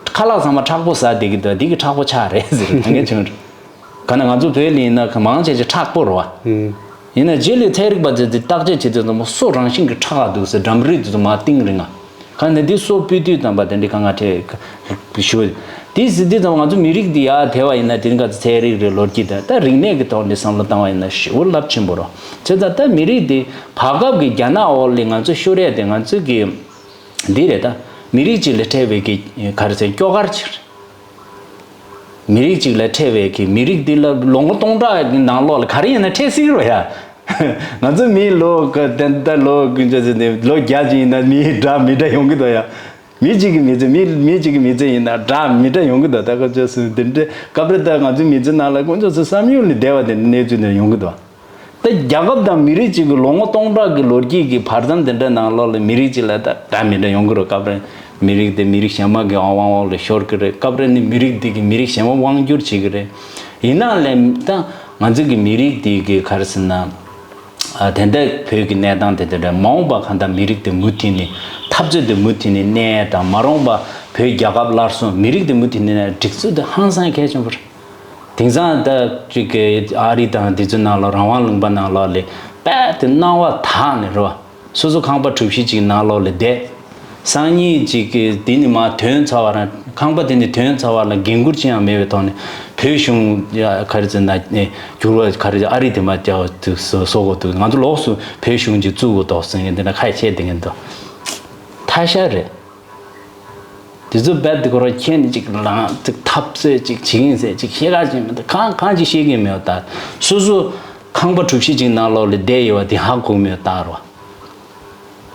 པ་ཁ་ལག་ཚང་མ་ཁྲག་པོ་ཟ་བསྡད་ཀྱི་འདུག་འདི་གི་ཁྲག་པོ་ཆག་རེད་ཟེར་ཐང་ག་བྱུང་རེད། ག་ན་ང་ཚོ་བོད་ལ་ཡིན་ན་ག་མང་ཆེ་ཆེ་ཁྲག་པོ་རེད་བ། ཡིན་ན་རྗེས་ལ་ཚན་རིག་པ་ཚོས་འདི་བརྟག་དཔྱད་བྱེད་དུས་ཙམ་པ་སོ་རང་བཞིན་གྱི་ཁྲག་འདུག་ཟེར། འགྲམ་རིགས་དེ་ཚོ་མར་གཏིང་རིང་ང་། ག་ནས་འདི་སོ་སྤུས་དུས་ཙམ་པ་དེ་འདྲའི་གང་ག་ཁྲེལ་ཞུ། དེ་ཟེར་དུས་ཙམ་པ་ང་ཚོ་མི་རིགས་འདི་ཡར་དེད་པ་ཡིན་ན་དེ་རིང་ག་ཚོད་ཚན་རིག་རེད་ལོ་རྒྱུས་དང་ད་རིག་གནས་ཀྱི་ཐོག་ནས་བསམ་བློ་བཏང་བ་ཡིན་ན་ཞེ་པོ་རླབས་ཆེན་པོ་རེད། བྱས་ཙང་ད་མི་རིགས་འདི་བར་སྐབས་ཀྱི་རྒྱ་ནག་འོག་ལ་ང་ཚོ་ཤོར་ཡས་དེ་ང་ཚོ་གི་འདི་རེད། ད་མི་རིགས་གཅིག་ལ་འཕྲད་པའི་གི་ག་རེ་ཟེར་སྐྱོ་གར་ཅིག་རེད། མི་རིགས་གཅིག་ལ་འཕྲད་པའི་གི་མི་རིགས་འདི་ལ་ལོ་ངོ་སྟོང་ཕྲག་གི་ནང་ལོགས་ལ་ག་རེ་ཡིན་ན་འཕྲད་སྲིད་རོ་ཡ། ང་ཚོ་མི་ལོ་ག་ད་ལྟ་ལོ་ཀུན་ཅོ་ཟེར་ནས་ལོ་བརྒྱ་ཅིག་ཡིན་ན་མི་འདྲ་མི་འདྲ་ཡོང་གི་འདུག་ཡ། མི་གཅིག་གི་མི་ཚེ་མི་མི་གཅིག་གི་མི་ཚེ་ཡིན་ན་འདྲ་མི་འདྲ་ཡོང་གི་འདུག་ད་ཀུན་ཅོ་ཟེར་འདི་འདྲའི་སྐབས་རེ་ད་ང་ཚོའི་མི་ཚེ་ནང་ལ་ཀུན་ཅོ་ཟེར་བསམ་ཡུལ་ནས་བསྡད་པ་དེ་འདྲ་གནས་ཚུལ་འདི་ཡོང་གི་འདུག་ད་རྒྱལ་ཁབ་དང་མི་རིགས་གཅིག་གི་ལོ་ངོ་སྟོང་ཕྲག་གི་ལོ་རྒྱུས་ཀྱི་བར་མཚམས་དེ་འདྲ་ནང་ལོགས་ལ་མི་རིགས་གཅིག་ལ་ད་འདྲ་མི་འདྲ་ཡོང་གི་རེད། སྐབས་རེ་མི་རིགས་དེ་མི་རིགས་གཞན་མ་གི་དབང་དབང་འོག་ལ་ཤོར་གི་རེད། སྐབས་རེ་ནི་མི་རིགས་དེ་གི་མི་རིགས་གཞན་མ་དབང་བསྒྱུར་བྱེད་ཀྱི་རེད། ཡིན་ནའང་ལས་ད་ང་ཚོ་གི་མི་རིགས་དེ་གི་ག་རེ་ཟེར་ན། ཨ། དེ་འདྲ་བོད་ཀྱི་གནས་སྟངས་དེ་འདྲ་རེད། མ་འོངས་པ་གང་ལྟར་མི་རིགས་དེ་མུ་མཐུད་ནས་འཐབ་རྩོད་དེ་མུ་མཐུད་ནས་གནས་དང་། མ་འོངས་པ་བོད་རྒྱལ་ཁབ་སླར་གསོ་མི་རིགས་དེ་མུ་མཐུད་ནས་གནས་སྒྲིག་འཛུགས་དེ་ཧང་སང་གལ་ཆེན་པོ་རེད། དེང་སང་ད་ཅིག་གི་ཨ་རི་དང་དེ་ཚོའི་ནང་ལ་རང་དབང་ལུང་པ་ནང་ལོགས་ལ་དཔེ་དེ་སྣང་བ་དག་ནས་རེད་བ། སོ་སོ་ཁང་པ་གྲུ་བཞི་ཅིག་ནང་ལོགས་ལ་བསྡད། སང་ཉིན་ཅིག་གི་དེ་ནི་མ་ཐོན་ཚར་བ་རང་ཁང་པ་དེ་ནི་ཐོན་ཚར་བ་ལ་འགན་འཁུར་ཅི་ཡང་མེད་པའི་ཐོག་ནས་བོད་གཞུང་ཡ་ག་རེ་ཟེར་ན་ནས་འགྱུར་བ་ག་རེ་ཨ་རི་དེ་མ་བྱ་བ་དུ་བཟོ་དགོས་འདུག་ང་ཚོ་ལོགས་སུ་བོད་གཞུང་ཅིག་བཙུགས་དགོས་འདུག་ཟེར་མཁན་དེ་འདྲ་ཁ་ཤས་བྱས་བསྡད་མཁན་འདུག་ཐ་ཤལ་རེད། དེ་ཚོ་རྦད་དེ་ཁོ་རང་ཁྱེད་ནི་ཅིག་ལངས་ཅིག་འཐབ་རྩོད་ཅིག་བྱེད་ཀྱིན་ཟེར་ཅིག་ཤེས་ཁ་ཅིག་མི་འདུག་གང་གང་ཅིག་ཤེས་ཀྱིན་མེད་པ་ད། སོ་སོ་ཁང་པ་གྲུ་བཞི་ཅིག་ནང་ལོགས་ལ་བསྡད་ཡོད་པ་དེ་ཧ་གོ་མེད་པ་ད་རོ།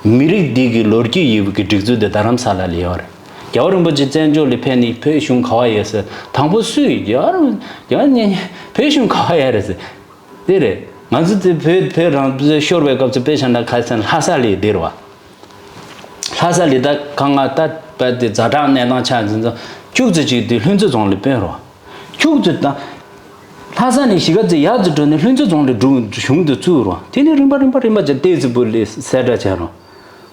མི་རིགས་འདི་གི་ལོ་རྒྱུས་ཡོད་པའི་གི་སྒྲིག་འཛུགས་དེ་རྡ་རམ་ས་ལ་ལ་ཡོད་རེད། རྒྱལ་བ་རིན་པོ་ཆེ་བཙན་བྱོལ་ལ་ཕེབས་ནས་བོད་གཞུང་ག་བ་ཡོད་ཟེར་དང་པོ་སུས་རྒྱལ་བ་རིན་རྒྱལ་བ་ཉེ་ཉེ་བོད་གཞུང་ག་བ་ཡོད་རེད་ཟེར། དེ་རེད། ང་ཚོ་དེ་བོད་བོད་རང་བཙན་ཤོར་བའི་སྐབས་སུ་དཔེ་བཞག་ན་ཁ་སང་ལྷ་ས་ལ་ཡོད་དེ་རེད་བ། ལྷ་ ལྷ་ས་ལི་ད་གང་ང་ད་པ་དེ་ཛ་དྲག་གནས་སྟངས་ཆགས་འཛིན་ཙང་ཁྱུག་ཙེ་ཅིག་དེ་ལྷུན་རྩེ་རྫོང་ལ་སྤོན་རོགས། ཁྱུག་ཙེ་དང་། ལྷ་ས་ནས་གཞིས་ཀ་རྩེ་ཡར་ཙེ་འགྲོ་ནས་ལྷུན་རྩེ་རྫོང་ལ་འགྲོ་གཞུང་དུ་བཙུགས་རོགས། དེ་ནས་རིམ་པ་རིམ་པ་རིམ་པ་ཅིག་ཏོག་ཙམ་བུ་ལས་གསལ་བསྒྲགས་བྱས་རོགས།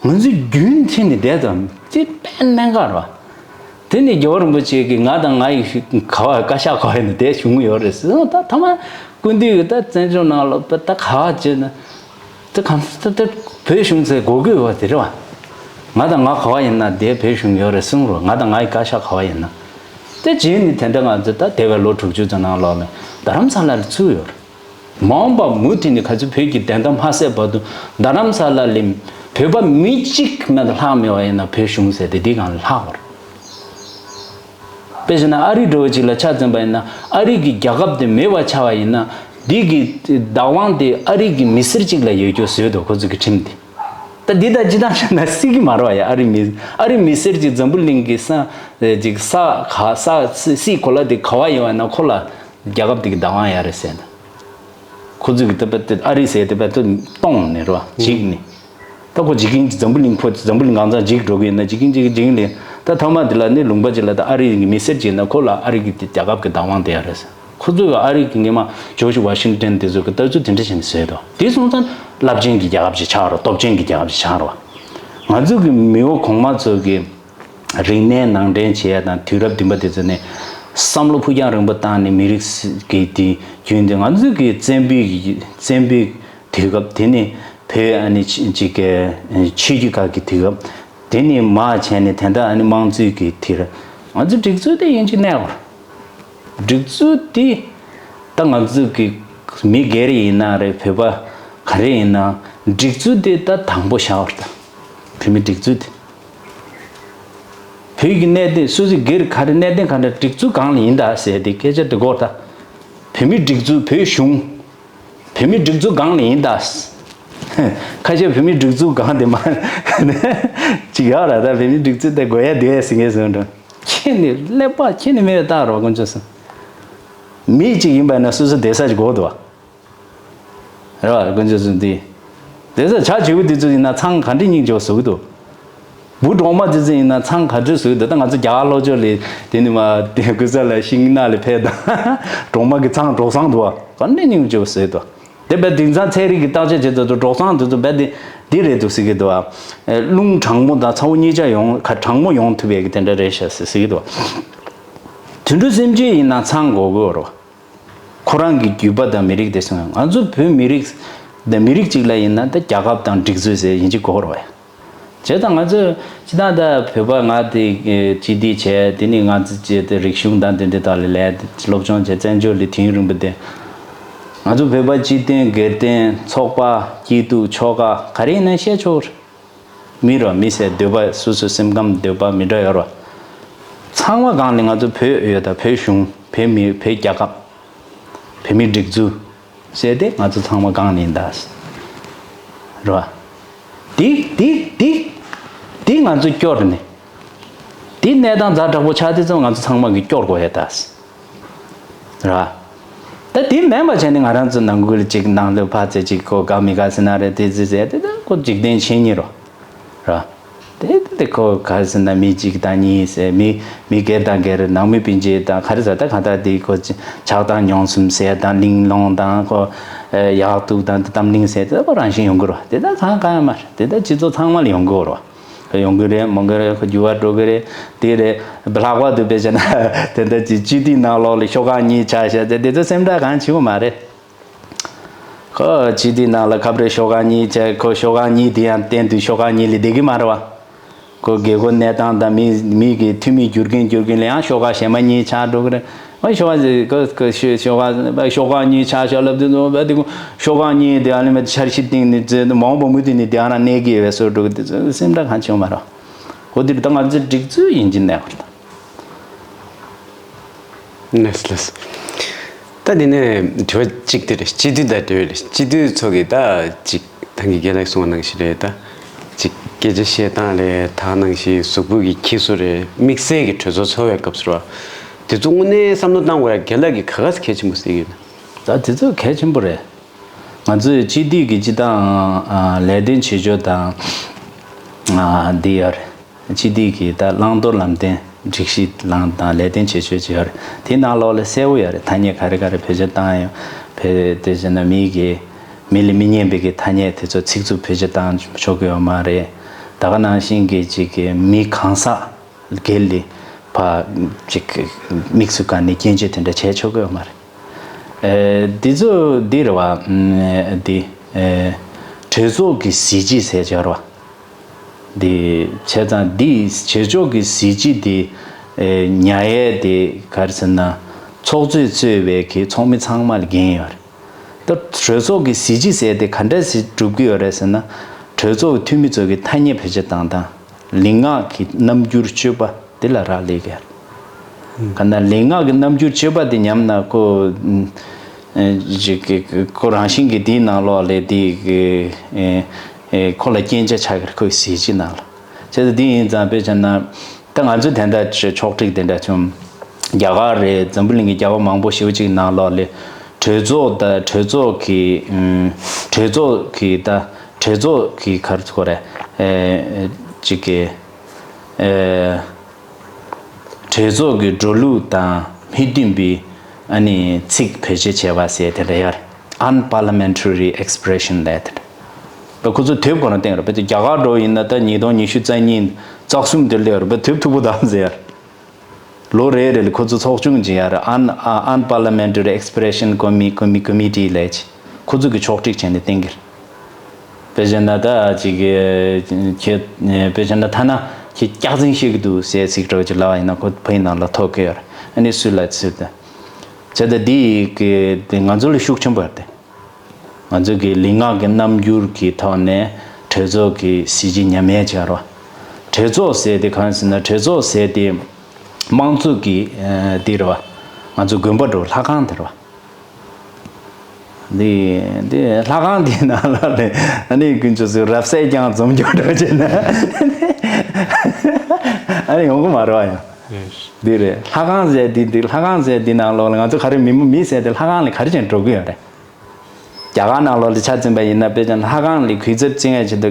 ང་ཚོའི་རྒྱུན་མཐུད་ནས་བསྡད་ཙམ་ཅིག་དཔེ་གནད་འགག་རོགས། དེ་ནས་རྒྱལ་བ་རིན་པོ་ཆེ་གིས་ང་དང་ང་ཡི་ག་བ་བཀའ་ཤག་ག་བ་ཡིན་ན་དེ་བྱུང་ཡོད་རེད་ཟེར། ད་ཐ་མ་སྐུ་མདུན་གྱིས་ད་བཙན་བྱོལ་ནང་ལ་ད་ག་བ་བྱས་ན། དེ་གང་ལྟར་དེ་བོད་གཞུང་ཚེ་དགོས་དགོས་བ་དེ་རེད་བ། ང་དང་ང་ག་བ་ཡིན་ན་དེ་བོད་གཞུང་ཡོད་རེད་གསུངས་རོགས། ང་དང་ང་ཡི་བཀའ་ཤག་ག་བ་ཡིན་ན། དེ་རྗེས་ནས་དེ་འདྲ་ང་ཚོ་ད་འདས་པའི་ལོ་དྲུག་ཅུ་ཙམ་ནང་ལོགས་ལ་རྡ་རམ་ས་ལ་ལ་ཚུད་ཡོད་རེད། མ་འོངས་པ་མུ་མཐུད་ནས་ག་ཚོད་བོད་ཀྱི་བདེན་མཐའ་མ་གསལ་བར་དུ་རྡ་རམ་ས་ལ་ལ་བོད་པ་མི་གཅིག་མེད་ན་ལྷག་མེད་པ་ཡིན་ན་བོད་གཞུང་ཟེར་དེ་འདི་གང་ལ་ལྷག་པ་རེད། དཔེ་བྱས་ན་ཨ་རི་འདྲ་བོ་ཅིག་ལ་ཆ་འཛིན་པ་ཡིན་ན། ཨ་རི་གི་རྒྱལ་ཁབ་དེ་མེད་པ་ཆགས་པ་ཡིན་ན། འདི་གི་བདག་དབང་དེ་ཨ་རི་གི་མི་སེར་གཅིག་ལ་ཡོད་རྒྱུ་བཟོས་འདུག་ཁོ་ཚོ་གི་ཁྲིམས་དེ། ད་འདི་དང་སྤྱི་བཏང་བཤད་ན་སྲིད་ཀྱི་མ་རེད་བ་ཡ། ཨ་རི་མི་ཨ་རི་མི་སེར་གཅིག་འཛམ་བུ་གླིང་གི་ས་ཅིག་ས་ག་ས་སྲིད་གོ་ལ་དེ་ག་བ་ཡོད་པ་ན་ཁོ་ལ་རྒྱལ་ཁབ་དེ་གི་བདག་དབང་ཡོད་རེད་ཟེར་ན། ཁོ་ཚོས་ཀྱི་ལྟ་བ་དེ་ཨ་རི་ཟེར་ལྟ་བ་དེ་གཏོང་ནས་རོ་འཇིག་ནས། ད་ཁོ་འཇིག་རྐྱེན་འཛམ་བུ་གླིང་ཁོ་འཛམ་བུ་གླིང་གང་ཚང་འཇིག་འགྲོ་གི་ཡིན་ན་འཇིག་རྐྱེན་འཇིག་འཇིག་ནས་ད་ཐ་མ་དེ་ལ་ནི་ལུང་པ་ཅིག་ལ་ད་ཨ་རི་གི་མི་སེར་ཅིག་ཡིན་ན་ཁོ་ལ་ཨ་རི་གི་རྒྱལ་ཁབ་ཀྱི་བདག་དབང་དེ་ཡོད་རེད་ཟེར། ཁོ་ཚོས་ཀྱི་ཨ་རི་གི་སྔོན་མ་ཇོརྗ་ཝ་ཤིང་ཏན་དེ་ཚོས་ཀྱི་ལྟ་ཚུལ་དེ་འདྲ་བྱས་ནས་བཟོས་འདུག་དེ་སོང་ཙང་རླབས་ཆེན་གྱི་རྒྱལ་ཁབ་ཅིག་ཆགས་རོ། སྟོབས་ཆེན་གྱི་རྒྱལ་ཁབ་ཅིག་ཆགས་རོ། ང་ཚོ་གི་མི་འོ་གོང་མ་ཚོ་གི་རིག་གནས་ནང་འདྲེན་བྱེད་ཡ་དང་དུས་རབས་བདུན་པ་དེ་ཚོ་ནས་བསམ་བློ་ཕུགས་རྒྱང་རིང་པོ་བཏང་ནས་མི་རིགས་ཀྱི་དེ་རྒྱུན་དུ་ང་ཚོ་གི་བཙན་པོའི་བཙན་པོའི་དུས་སྐབས་དེ་ནས་བོད་ཨ་ནི་ཅིག་གི་ཆོས་བརྒྱུད་ཁག་གི་དུས་སྐབས་དེ་ནས་མར་བྱས་ནས་དེ་འདྲ་ཨ་ནི་དམངས་གཙོའི་གི་དུས་རབས་ང་ཚོ་སྒྲིག་འཛུགས་དེ་ཡིན་གཅིག་གནས་བར། སྒྲིག་འཛུགས་འདི་ད་ང་ཚོ་གི་མི་སྒེར་ཡིན་ན་རེད། བོད་པ་ག་རེ་ཡིན་ན་སྒྲིག་འཛུགས་འདི་ད་དང་པོ་བཞག་པར་ད་བོད་མི་སྒྲིག་འཛུགས་འདི་བོད་ཀྱི་གནད་དོན་སོ་སོའི་སྒེར་ག་རེ་གནད་དོན་ག་འདྲ་སྒྲིག་འཛུགས་སྒང་ལ་ཡིན་ད་ཟེར་ཏེ་སྐད་ཆ་འདི་གོ་ད་བོད་མི་སྒྲིག་འཛུགས་བོད་གཞུང་བོད་མི་སྒྲིག་འཛུགས་སྒང་ལ་ཡིན་ད། ཁ་ཤས་བོད་མི་སྒྲིག་འཛུགས་སྒང་དེ་མ་ཅིག་ཡག་ར་ད་བོད་མི་སྒྲིག་འཛུགས་དེ་དགོས་ཡ་དེ་ཟེར་ངེས་ཟེར་འགྲོ། ཁྱེད་ནི་ཀླད་པ་ཁྱེད་ནི་མེད་བཏང་རོགས་དཀོན་མཆོག་གསུམ། མི་གཅིག་ཡིན་པ་ན་སོ་སོ་བསྡད་ས་ཅིག་དགོས་འདུག་བ། རེད་བ་དཀོན་མཆོག་གསུམ་དེ། བསྡད་ས་བྱ་བྱེའུ་དེ་ཚོ་ཡིན་ན་ཚང་ག་འདྲས་སྙིང་རྗེ་བོ་བཟོ་གི་འདུག་བུ་གྲོག་མ་དེ་ཚོ་ཡིན་ན་ཚང་ག་འདྲས་བཟོ་གི་འདུག་ད་ང་ཚོ་རྒྱ་གར་ལྷོ་ཕྱོགས་ལ་དེ་ནི་མ་དེ་ཀུ་ས་ལ་ཤིང་ནགས་ལ་ཕེབས་དང་གྲོག་མ་གི་ཚང་འགྲོ་སང་འདུག་བ་ག་འདྲས་སྙིང་རྗེ་བོ་བཟོས་འདུག་དེ་བས་དེང་སང་ཚན་རིག་གི་བརྟག་དཔྱད་བྱེད་དུས་འགྲོ་སོང་དེ་ཚོ་བས་དེ་འདི་རེད་འདུག་ཟེར་གི་འདུག་ཨ། རླུང་གྲང་མོ་དང་ཚ་བོ་གཉིས་ཆ་ཡོང་ཁ་གྲང་མོ་ཡོང་ཐུབ་པའི་གི་དེ་འདྲ་རེད་ཤག་ཟེར་ཟེར་གི་འདུག་དུད་འགྲོ་སེམས་ཅན་ཡིན་ན་ཚང་དགོས་དགོས་རོ། ཁོ་རང་གི་རྒྱུད་པ་དང་མི་རིགས་དེ་སོང་ང་ཚོ་བོད་མི་རིགས་དང་མི་རིགས་གཅིག་ལ་ཡིན་ན་ད་རྒྱལ་ཁབ་དང་སྒྲིག་འཛུགས་ཟེར་ཡིན་གཅིག་དགོས་རོ། བྱས་ཙང་ང་ཚོས་སྤྱི་བཏང་ད་བོད་པ་ང་དེ་སྤྱི་འཐུས་བྱས་དེ་ནི་ང་ཚོ་བྱས་ཏེ་རིག་གཞུང་དང་དེ་འདྲ་དག་ལ་ལས་སློབ་སྦྱོང་བྱས་བཙན་བྱོལ་ལ་དུས་ཡུན་རིང་པོ་བསྡད། ང་ཚོ་བོད་པ་སྤྱི་མཐུན་སྒེར་དོན་ཚོགས་པ་སྐྱིད་སྡུག་ཆོལ་ཁ་ག་རེ་ཡིན་ན་བཤད་ཆོག་རེད། མི་རོ་མི་ཟེར་འདོད་པ་སོ་སོའི་སེམས་ཁམས་འདོད་པ་མི་འདྲ་ཡོད་རོ། ཚང་མ་སྒང་ལ་ང་ཚོ་བོད་ཡོད་ད་བོད་གཞུང་བོད་མི་བོད་རྒྱལ་ཁབ་བོད་མི་སྒྲིག་འཛུགས། བྱས་ཏེ་ང་ཚོ་ཚང་མ་གང་ནས་འདའ། རེད་བ། འདི་འདི་འདི་འདི་ང་ཚོ་སྐྱོར་ནས། འདི་གནས་སྟངས་ཛ་དྲག་པོ་ཆགས་དུས་ཙམ་ང་ཚོ་ཚང་མ་གི་སྐྱོར་དགོས་ཡ་ད། རེད་བ། ད་འདི་མེད་པ་བྱས་ནས་ང་རང་ཚོ་ནང་ཁུལ་ཅིག་ནང་ལོགས་ཕར་ཚེ་ཅིག་ཁོ་དགའ་མི་དགའ་ཟེར་ན་རེད་དེ་ཟེར་ཟེར་དེ་ད་ཁོ་འཇིག་རྟེན་མཁྱེན་ཉིན་རོ། ར། དེ་དེ་ཁོ་ག་རེ་ཟེར་ན་མི་གཅིག་དང་གཉིས་ཟེར་མི་མི་སྒེར་དང་སྒེར་ནང་མི་སྤུན་མཆེད་དང་ག་རེ་ཟེར་ད་གང་ལྟར་དེ་ཁོ་ཆགས་སྡང་མྱོང་གསུམ་ཟེར་དང་གླེང་སློང་དང་ཁོ་ཡག་སྡུག་དང་གཏམ་གླེང་ཟེར་དེ་ཁོ་རང་བཞིན་ཡོང་གི་རོ། དེ་ད་གང་གང་ཡང་མ་རེད། དེ་ད་སྤྱི་ཚོགས་ཚང་མ་ལ་ཡོང་གི་རོ། ཡོང་གི་རེད་མོང་གི་རེད། ཁོ་འགྱུར་བ་འགྲོ་གི་རེད། དེ་རེད། ལྷག་པར་དུ་དཔེ་བྱས་ན་དེ་ད་ཅི་སྤྱི་འཐུས་ནང་ལོགས་ལ་ཤོག་ཁག་གཉིས་ཆགས་བཞག་དེ་དེ་ཚོ་སེམས་ཁྲལ་གང་བྱེད་དགོས་མ་རེད། ཁོ་སྤྱི་འཐུས་ནང་ལ་ཁ་བརྡ་ཤོག་ཁག་གཉིས་བྱས་ཁོ་ཤོག་ཁག་གཉིས་དེ་ཡང་བསྟན་དུས་ཤོག་ཁག་གཉིས་ལས་བསྡད་ཀྱི་མ་རེད་བ། ཁོ་རྒྱལ་སྒོ་གནས་སྟངས་དང་མི་མི་གི་འཐུས་མི་འགྱུར་གྱིན་འགྱུར་གྱིན་ལ་ཡང་ཤོག་ཁག་གཞན་པ་གཉིས་ཆགས་འགྲོ་གི་རེད། ཨ་ཤོག་ཁག་ཅིག་ཁོ་ཁོ་ཤོག་ཤོག་ཁག་ཤོག་ཁག་གཉིས་ཆགས་ཤག་ལབ་དུས་ཚོད་བས་དེ་ཁོ་ཤོག་ཁག་གཉིས་དེ་ཨ་ལེ་མ་འཆར་གཞི་བཏིང་ནས་མ་འོངས་པ་མུ་མཐུད་ནས་དེ་ཨ་རང་གནས་ཀྱི་ཡོད་པའི་བཟོ་འགྲོ་གི་དུས་ཚོད་སེམས་ཁྲལ་གང་བྱེད་མ་རེད། ཁོ་དེ་རེད། ད་ང་ཚོའི་སྒྲིག་འཛུགས་ཡིན་གྱི་གནས་བར་དང་། ལགས་ལགས། ད་འདི་ནས་དྲི་བ་གཅིག་དེ་རེད། སྤྱི་འཐུས་དང་འབྲེལ་བའི་རེད། སྤྱི་འཐུས་ཚོ་གི་ད་ཅིག་ཐང་གི་རྒན་ལགས་གསུངས་པ་ནང་བཞིན་རེད། ད་ཅིག་སྐད་ཆ་བཤད་སྟངས་རེད། ད་ནང་བཞིན་གཟུགས་པོ་གི་འཁྱེར་སོ་རེད། དམིགས་བསལ་གྱི་གྲོས་ཚོགས་ཚོགས་པའི་སྐབས་སུ་རེད་བ། དེ་ཚོ་དངོས་གནས་བསམ་བློ་བཏང་དགོས་ཡ་རྒན་ལགས་ཀྱིས་ག་ག་ཚོད་གལ་ཆེན་པོ་གཟིགས་ཡོད་ན། ད་དེ་ཚོ་གལ་ཆེན་པོ་རེད། ང་ཚོས་སྤྱི་འཐུས་ཀྱི་སྤྱི་བཏང་ལས་དོན་བྱེད་ཕྱོགས་དང་ ཨ་འདི་ཡོད་རེད། སྤྱི་བདེ་གི་ད་བླང་དོར་ལམ་སྟོན་སྒྲིག་གཞི་བླངས་དང་ལས་དོན་བྱེད་ཕྱོགས་ཅིག་ཡོད་རེད། དེ་ནང་ལོགས་ལ་གསལ་བོ་ཡོད་རེད། ཐ་སྙད་ག་རེ་ག་རེ་བེད་སྤྱོད་བཏང་ཡོད། བེད་དེ་བྱས་ན་མི་གི་མི་ལ་མི་སྙན་པའི་གི་ཐ་སྙད་དེ་ཚོ་ཚིག་རྩུབ་བེད་སྤྱོད་བཏང་ཆོག་གི་ཡོད་མ་རེད། ད་ག་ནང་བཞིན་གི་ཅིག་གི་མི་གང་ཟག་སྒེར་ལ་ཕར་ཅིག་དམིགས་སུ་བཀར་ནས་སྐྱོན་བརྗོད་དེ་འདྲ་བྱས་ཆོག་གི་ཡོད་མ་རེད། ཨེ་འདི་ཚོ་འདི་རེད་བ། ཨམ་འདི་ཨེ་གྲོས་ཚོགས་ཀྱི་གཟི་བརྗིད་ཟེར་ཡོད་རེད་བ། འདི་བྱས་ཙང་འདི་བྱེད་ཕྱོགས་ཀྱི་གཟི་བརྗིད་འདི་ཨེ་ཉར་ཡས་དེ་ག་རེ་ཟེར་ན། ཚོགས་གཙོས་གཙོས་པའི་གི་ཚོགས་མི་ཚང་མ་ལ་འགན་ཡོད་རེད། ད་གྲོས་ཚོགས་ཀྱི་གཟི་བརྗིད་ཟེར་དེ་ག་འདྲ་ཞིག་སྒྲུབ་ཀྱི་ཡོད་རེད་ཟེར་ན། གྲོས་ཚོགས་ཀྱི་འཐུས་མི་ཚོ་གི་ཐ་སྙད་བེད་སྤྱོད་བཏང་སྟངས། ལུས་ངག་གི་རྣམ་འགྱུར་སྤྱོད་པ་དེ་ལ་རག་ལས་ཀྱི་ཡོད་རེད། ག་ན་ལུས་ངག་གི་རྣམ་འགྱུར་སྤྱོད་པ་དེ་ཉམས་ན་ཁོ། ཨེ་ཅིག་གི་ཁོ་རང་བཞིན་གྱིས་དེའི་ནང་ལོགས་ལས་དེ་གི་ཨེ་ཨེ་ཁོ་ལ་རྐྱེན་ཆ་ཆགས་ཀྱི་རེད། ཁོའི་གཟི་བརྗིད་ནང་ལ། བྱས་ཙང་དེ་ཡིན་ཙང་དཔེ་བྱས་ན། ད་ང་ཚོ་དེ་འདྲ་ཕྱོགས་སྒྲིག་དེ་འདྲ་བྱུང་། རྒྱ་གར་རེད། འཛམ་བུ་གླིང་གི་རྒྱལ་ཁབ་མང་པོ་ཞེ་པོ་ཅིག་ནང་ལོགས་ལས་གྲོས་ཚོགས་དང་གྲོས་ཚོགས་ཀྱི་ཨུམ་གྲོས་ཚོགས་ཀྱི་ད་གྲོས་ཚོགས་ཀྱི་ག་རེ་ཟེར་དགོས་རེད། ཨེ་ཅིག་གི་ཨེ་གྲོས་ཚོགས་ཀྱི་འགྲོ་ལུགས་དང་མི་མཐུན་པའི་ཨ་ནི་ཚིག་བེད་སྤྱོད་བྱས་པ་ཟེར་དེ་འདྲ་ཡོད་རེད། Unparliamentary expression ལབ་དེ་འདྲ། ད་ཁོ་ཚོ་དེབ་ཁོ་རང་བསྟན་རེད། བོད་དུ་རྒྱ་གར་འགྲོ་ཡིན་ན་ད་ཉིས་སྟོང་ཉི་ཤུ་རྩ་གཉིས་རྩ་གསུམ་དེ་སླེབས་རེད། བོད་དེབ་མཐུག་པོ་དང་ཟེར། ལོ་རེ་རེ་ལ་ཁོ་ཚོ་ཚོགས་ཆུང་ཅིག་ཡར་Un- Unparliamentary Expression Commi- Commi- Committee ལབ་ཅིག་ཁོ་ཚོ་གི་ཕྱོགས་སྒྲིག་བྱས་ནས་བསྟན་གྱི་རེད། དཔེ་བྱས་ན་ད་ཅིག་གི་ཁྱེད་དཔེ་བྱས་ན་ཐ་ན་ཁྱེད་སྐྱག་རྫུན་བཤད་ཀྱི་འདུག་ཟེར་ཚིག་འདྲ་བོ་ཅིག་ལབ་པ་ཡིན་ན་ཁོ་ཕ་ཡི་ནང་ལ་ཐོགས་ཀྱི་ཡོད་རེད། ཨ་ནི་སུ་ལ་ཚུར་དང་། བྱས་ཙང་འདི་གི་འདི་ང་ཚོ་ལ་ཤུགས་ཆེན་པོ་ཡོད་རེད། ང་ཚོ་གི་ལུས་ངག་གི་རྣམ་འགྱུར་གྱི་ཐོག་ནས་གྲོས་ཚོགས་ཀྱི་གཟི་བརྗིད་ཉམས་ཡས་བྱ་རོགས། གྲོས་ཚོགས་ཟེར་དེ་གང་ཟེར་ན་གྲོས་ཚོགས་ཟེར་དེ་དམངས་གཙོ་གི་ཨ་འདི་རེད་བ། ང་ཚོ་དགོན་པ་འགྲོ་ལྷ་ཁང་དེ་རེད་བ། འདི་འདི་ལྷ་ཁང་འདི་ནང་ལ་ལས་ཨ་ནི་དཀོན་མཆོག་ཚོས་རབ་གསལ་རྐྱང་འཛོམས་སྐྱོར་འགྲོ་བྱས་ན་ཨ་ནི་ཡོང་གི་མ་རེད་བ་ཡང་། འདི་རེད། ལྷ་ཁང་ཟེར་འདི་འདི་ལྷ་ཁང་ཟེར་འདི་ནང་ལོགས་ལ་ང་ཚོ་ག་རེ་མི་མི་ཟེར་དེ་ལྷ་ཁང་ལ་ག་རེ་བྱས་འགྲོ་གི་ཡོད་རེད། རྒྱ་གར་ནང་ལོགས་ལ་ཆ་འཛིན་པ་ཡིན་ན་དཔེ་ཆ་ལྷ་ཁང་ལ་གུས་ཚབ་བྱེད་མཁན་ཆེད་དུ་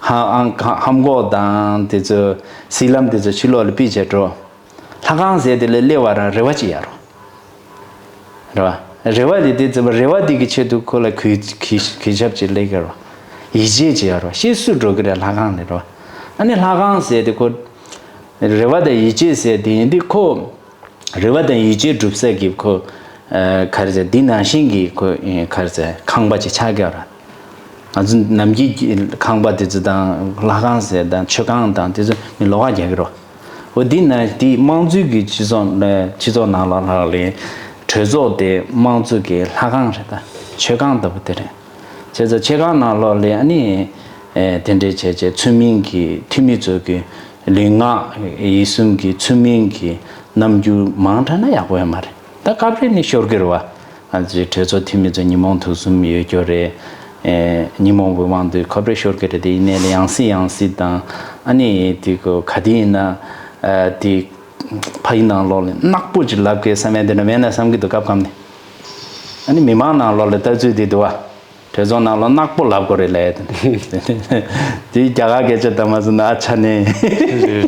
ཧམ་ཧམ་གོག་དང་དེ་ཚོ་སིལ་ལམ་དེ་ཚོ་ཕྱི་ལོགས་ལ་ཕུད་བྱས་འགྲོ། ལྷ་ཁང་ཟེར་དེ་ལ་སླེབས་པ་རང་རེ་བ་ཅིག་ཡོད་རེད། རེ་བ་རེ་བ་དེ་དེ་ཚོ་རེ་བ་དེ་གི་ཆེད་དུ་ཁོ་ལ་གུས་གུས་གུས་ཞབས་ཅིག་སླེབས་ཀྱི་རེད། ཡིད་ཆེས་ཅིག་ཡོད་རེད། ཤེས་སུ་འགྲོ་གི་རེད་ལྷ་ཁང་ལ་རེད། ཨ་ནི་ལྷ་ཁང་ཟེར་དེ་ཁོ་རེ་བ་དང་ཡིད་ཆེས་ཟེར་དེ་ཡིན་དུས་ཁོ། རེ་བ་དང་ཡིད་ཆེས་སྒྲུབ་ས་གི་ཁོ། ཨ་ག་རེ་ཟེར་འདི་ནང་བཞིན་གྱི་ཁོ་ཨེ་ག་རེ་ཟེར་ཁང་པ་ཅིག་ཆགས་ཀྱི་ཡོད་རེད། ང་ཚོ་ནམ་རྒྱུན་གྱི་ཁང་པ་དེ་ཚོ་དང་ལྷ་ཁང་ཟེར་དང་མཆོད་ཁང་དང་དེ་ཚོ་མི་ལོགས་ཀ་རྒྱག་གི་རེད། འོ་འདི་ན་འདི་དམངས་གཙོའི་གི་སྤྱི་ཚོགས་ནས་སྤྱི་ཚོགས་ནང་ལ་ལྷག་ལས་གྲོས་ཚོགས་དེ་དམངས་གཙོ་གི་ལྷ་ཁང་རེད་ད། མཆོད་ཁང་ལྟ་བུ་དེ་རེད། བྱས་ཙང་མཆོད་ཁང་ནང་ལོགས་ལ་ཨ་ནི་ཨེ་དེ་འདྲའི་བྱས་བྱས་ཚུལ་མིན་གྱི་འཐུས་མི་ཚོ་གི་ལུས་ངག་ཡིད་གསུམ་གྱི་ཚུལ་མིན་གྱི་རྣམ་འགྱུར་མང་དྲགས་ན་ཡག་པོ་ཡོད་མ་རེད། ད་སྐབས་རེ་ནི་ཤོར་གི་རེད་བ། ང་ཚོའི་གྲོས་ཚོགས་འཐུས་མི་ཚོ་ཉོན་མོངས་དུག་གསུམ་ཡོད་རྒྱུ་རེད། ཨེ་ཉོན་མོངས་པའི་དབང་དུ་ཁོ་པ་རེ་ཤོར་གི་རེད། དེ་ཡིན་ནའི་ལ་ཡང་སྲིད་ཡང་སྲིད་དང་ཨ་ནི་དེ་གོ་ག་དེ་ཡིན་ན་ཨ་དེ་ཕ་ཡི་ནང་ལོགས་ལ་ནག་པོ་ཅིག་ལབ་གི་བསམ་ཡ་དེ་འདྲ་མེད་ན་བསམ་གི་འདུག་སྐབས་སྐབས་ནས། ཨ་ནི་མི་མང་ནང་ལོགས་ལ་ལྟ་ཚུལ་དེ་འདུག་བ། གྲོས་ཚོགས་ནང་ལ་ནག་པོ་ལབ་དགོས་རེད་ལབ་ཡ་དེ། དེ་རྒྱ་གར་སྐད་ཆ་དང་མ་སོང་ན་ཨ་ཆ་ནས། རེད་